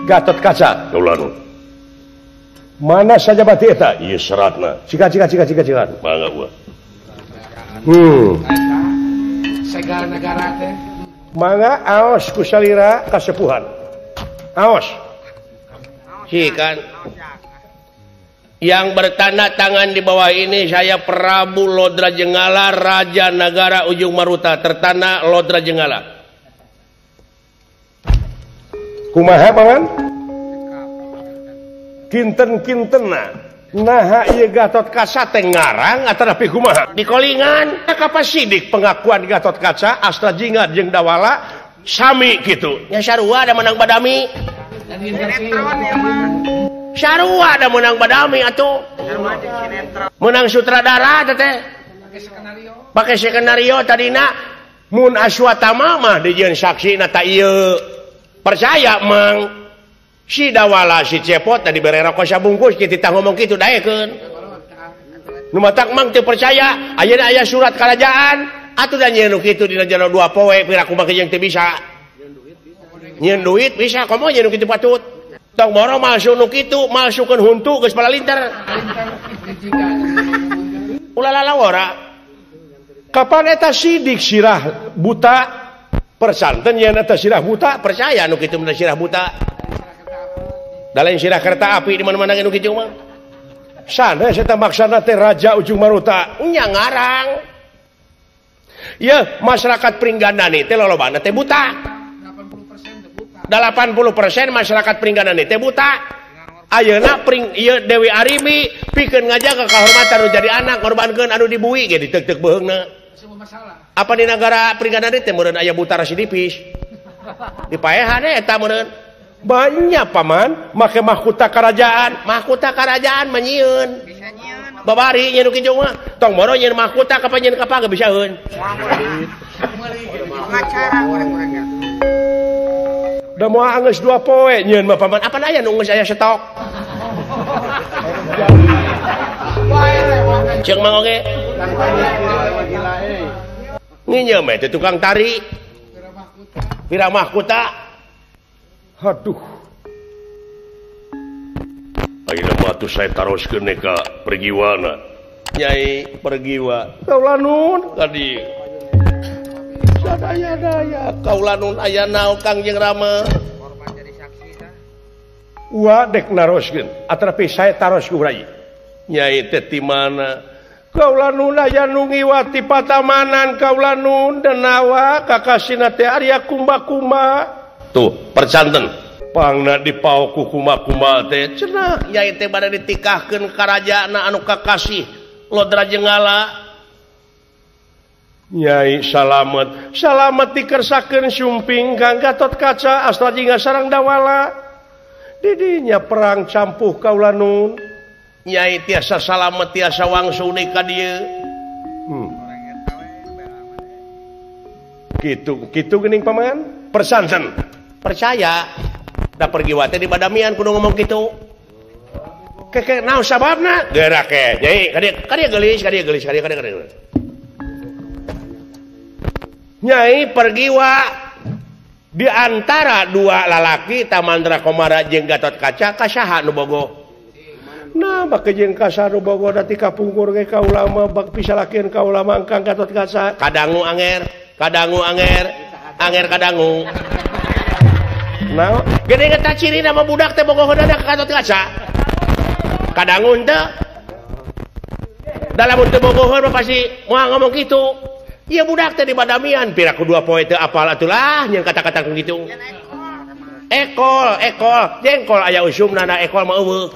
Gatot Kaca kaulan. Mana saja bati eta? Ieu seratna. Cika cika cika cika cika. Mangga gua. Segala negara teh. Mangga aos ku salira kasepuhan. Aos. Cikan. Yang bertanda tangan di bawah ini saya Prabu Lodra Jenggala, Raja Nagara Ujung Maruta, tertanda Lodra Jenggala. Kumaha paman? Kinten-kintenna naha ieu Gatot Kaca teh ngarang atanapi kumaha? Dikolingan kapasidik pengakuan Gatot Kaca Astra Jingga jeung Dawala sami kitu. Nya sarua da menang badami. Sarua ada menang badami atuh. Menang sutradara teh. Pakai skenario tadina mun Aswatama mah dijieun saksina ta ieu. Percaya mang. Si Dawala si Cepot tadi bere rokok sabungkus kitu tah ngomong kitu daekeun. Nu matak mang teu percaya, ayeuna aya surat kerajaan atuh da nyieun nu kitu dina jero 2 poe pira kumaha jeung teu bisa. Nyieun duit bisa komo nyieun nu kitu patut. Tong moro masuk nu kitu, masukeun huntu geus palalinter. Ulah lalawara. Kapan eta sidik sirah buta persanten yen eta sirah buta percaya nu kitu mah sirah buta. Da lain sirah kereta api di mana-mana ge nu kitu mah. Sanes eta maksana teh Raja Ujung Maruta nya ngarang. Yeuh masyarakat Pringgandani teh lolobana teh buta. 80% masyarakat Pringgandani teh buta. Ayeuna pring ieu Dewi Arimbi pikeun ngajaga kahormatan nu jadi anak ngorbankeun anu dibui ge diteuk-teuk beuheungna. Apa di nagara Pringgandani teh meureun aya buta residipis. Dipaehan eta meureun. Banyak paman make mahkota kerajaan, mahkota kerajaan mah nyieun. Babari nyeun kitu mah. Tong moro nyeun mahkota kapan nyeun kapal ge bisaeun. Pengacara goreng-gorengnya. Da moal anggeus 2 poe nyeun mah paman. Apa aya nu geus aya stok? Ceuk mang oge. Nginyeum teh tukang tari. Pira mahkota. Aduh. Ayeuna mah atuh saya taroskeun ka Pergiwana. Nyai Pergiwa. Kaula nun tadi. Sadaya-daya kaula nun aya naon Kangjeng Rama. Korban jadi saksi tah. Ua dek naroskeun, atrapi saya taros ku rai. Nyai teh ti mana? Kaula nun aya nu ngiwati patamanan kaula nun denawa kakasina teh Arya Kumba-kumba. Tuh, percanten. Pangna dipaok ku kuma-kuma teh cenah nyai teh bade ditikahkeun ka rajana anu kakasih Lodra Jenggala. Nyai salamet, salamet dikersakeun sumping Kang Gatot Kaca Astra Jingga sareng Dawala. Didinya perang campuh kaula nun. Nyai tiasa salamet tiasa wangsul deui ka dieu. Kitu kitu geuning paman persanten. Percaya da Pergiwa teh di badamian kudu ngomong kitu. Keke naon sababna? Geura ke nyai ka dieu ka dieu geulis ka dieu geulis ka dieu ka dieu. Nyai Pergiwa di antara dua lalaki Tamandra Komara jeung Gatot Kaca ka saha nu bogoh? Nah make jeung kasanu bogoh da ti kapungkur ge kaula mah bak pisalakeun kaula mah Kang Gatot Kaca. Kadangu anger, kadangu anger, anger kadangu. Nah, gede eta cirina mah budak teh bogoh da ka Gatot Kaca. Kadangu henteu. Dalam teu bogoheun mah pasti moal ngomong kitu. Ieu budak teh di badamian piraku dua poe teu apal atulah nyeun kata-kata kitu. Ekol, ekol, jengkol aya usumna na ekol mah eueuh.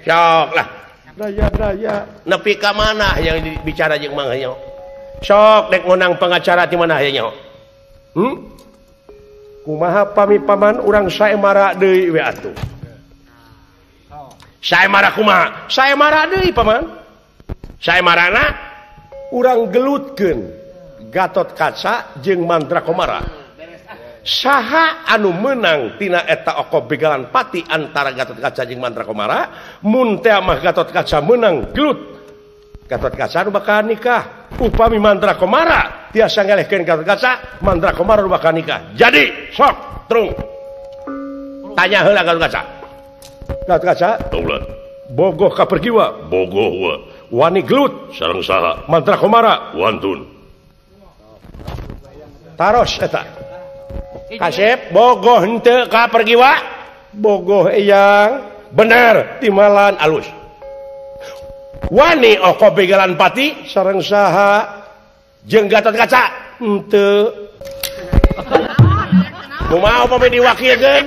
Sok lah. Daya-daya nepi ka mana yang bicara jeung Mang Hanyo? Sok dek ngonang pengacara ti mana hayo? Kumaha pami paman urang saemara deui we atuh. Saemara kumaha? Saemara deui paman. Saemarana urang gelutkeun Gatot Kaca jeung Mantra Komara. Saha anu menang tina eta oko begalan pati antara Gatot Kaca jeung Mantra Komara, mun teh mah Gatot Kaca menang gelut. Gatot Kaca nu bakal nikah. Upami Mantra Komara tiasa ngelehkeun Gatot Kaca, Mantra Komara nu bakal nikah. Jadi sok trung. Tanya heula Gatot Kaca. Gatot Kaca, Taulan. Bogoh ka pergiwa, bogoh wa. Wani gelut sareng saha? Mantra Komara wantun. Taros eta. Kasep bogoh henteu ka pergiwa, bogoh eyang bener timalan alus. Wani oko begalan pati sareng saha jeung Gatot Kaca henteu. Kumaha upami diwakilkeun?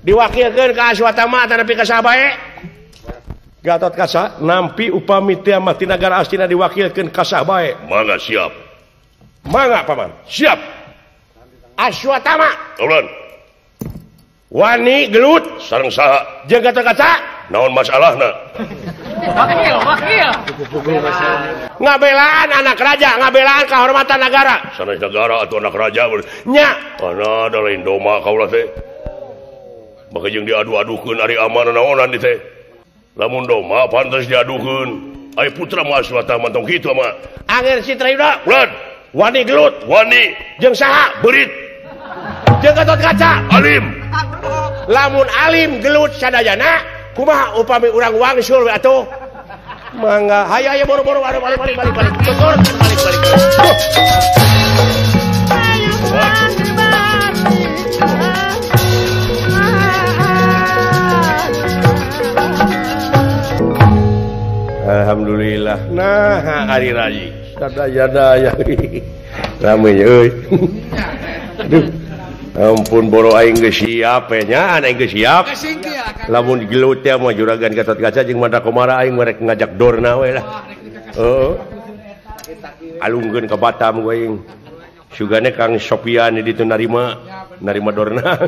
Diwakilkeun ka Aswatama tanapi ka saha bae? Gatot Kaca nampi upami teh mah ti nagara Astina diwakilkeun ka saha bae. Mangga siap. Mangga paman, siap. Aswatama Taulan. Wani gelut sareng saha? Jeung Gatot Kaca naon masalahna? Wakil, wakil. Ngabelaan anak raja, ngabelaan kehormatan negara. Sanes negara atau anak raja nya. Ana da lain doma kaula teh. Maka jeung diadu-adukeun ari amanah naonan di teh. Lamun doma pantes diadukeun. Ari putra mah Aswatama tong kitu mah. Angger Citrayuda. Ulan. Wani gelut, wani jeung saha? Beurit. Jeung Gatot Kaca. Alim. Lamun alim gelut sadayana, kumaha upami urang wangsul we atuh? Mangga, hayu hayu boro-boro balik balik balik balik. Tutur balik balik. Alhamdulillah. Nah, ari rayi. Sadaya-daya. Rame euy. Aduh. Ampun boro aing geus siap nya, aing geus siap. Lamun gelut teh mah juragan Gatot Kaca jeung Mantra Komara aing merek ngajak dorna we lah. Heeh. Alungkeun ka Batam ku aing. Sugane Kang Sopian di ditu narima, narima dorna.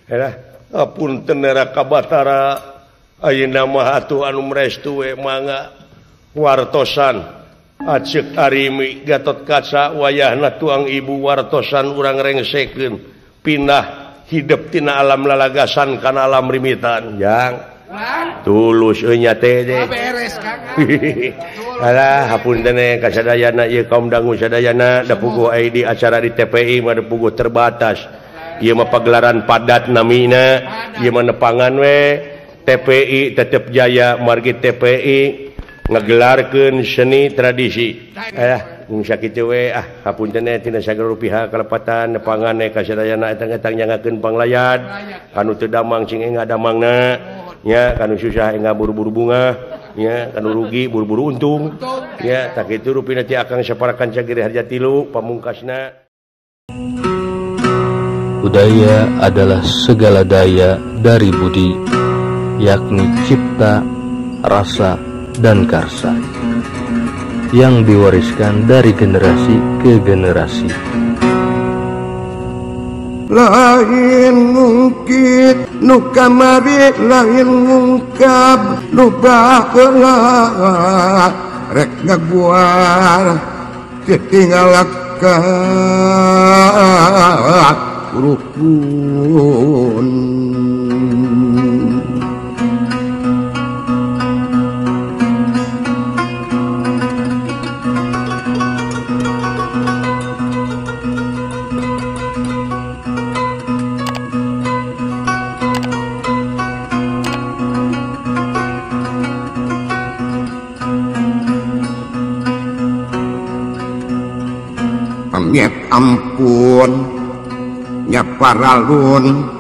Helah, apunten era ka Batara. Ayeuna mah atuh anu mrestu we mangga wartosan. Aceuk arimi Gatot Kaca wayahna tuang ibu wartosan urang rengsekeun pindah hidep tina alam lalagasan kana alam rimitan jang tulus euy nya teh beres Kang. Alah hapunten ka sadayana ieu kaum dangu sadayana da puguh ai di acara di TPI mah da puguh terbatas ieu mah pagelaran padat namina ieu mah nepangan we TPI tetep jaya margi TPI ngegelarkeun seni tradisi. Mung sakitu we ah hapunten tina sagala rupiah kalepatan nepangan ka sadayana etang-etang nyangakeun panglayad kanu teu damang sing enga damangna nya kanu susah enga buru-buru bunga nya kanu rugi buru-buru untung nya tak kitu rupina ti akang saparakan cagiri harja tilu pamungkasna. Budaya adalah segala daya dari budi, yakni cipta, rasa, dan karsa yang diwariskan dari generasi ke generasi. Lain ngungkit nu kamari, lain ngungkap nu baheula, rek ngaguar ditinggalkan rukun. Pamit ampun nya paralun.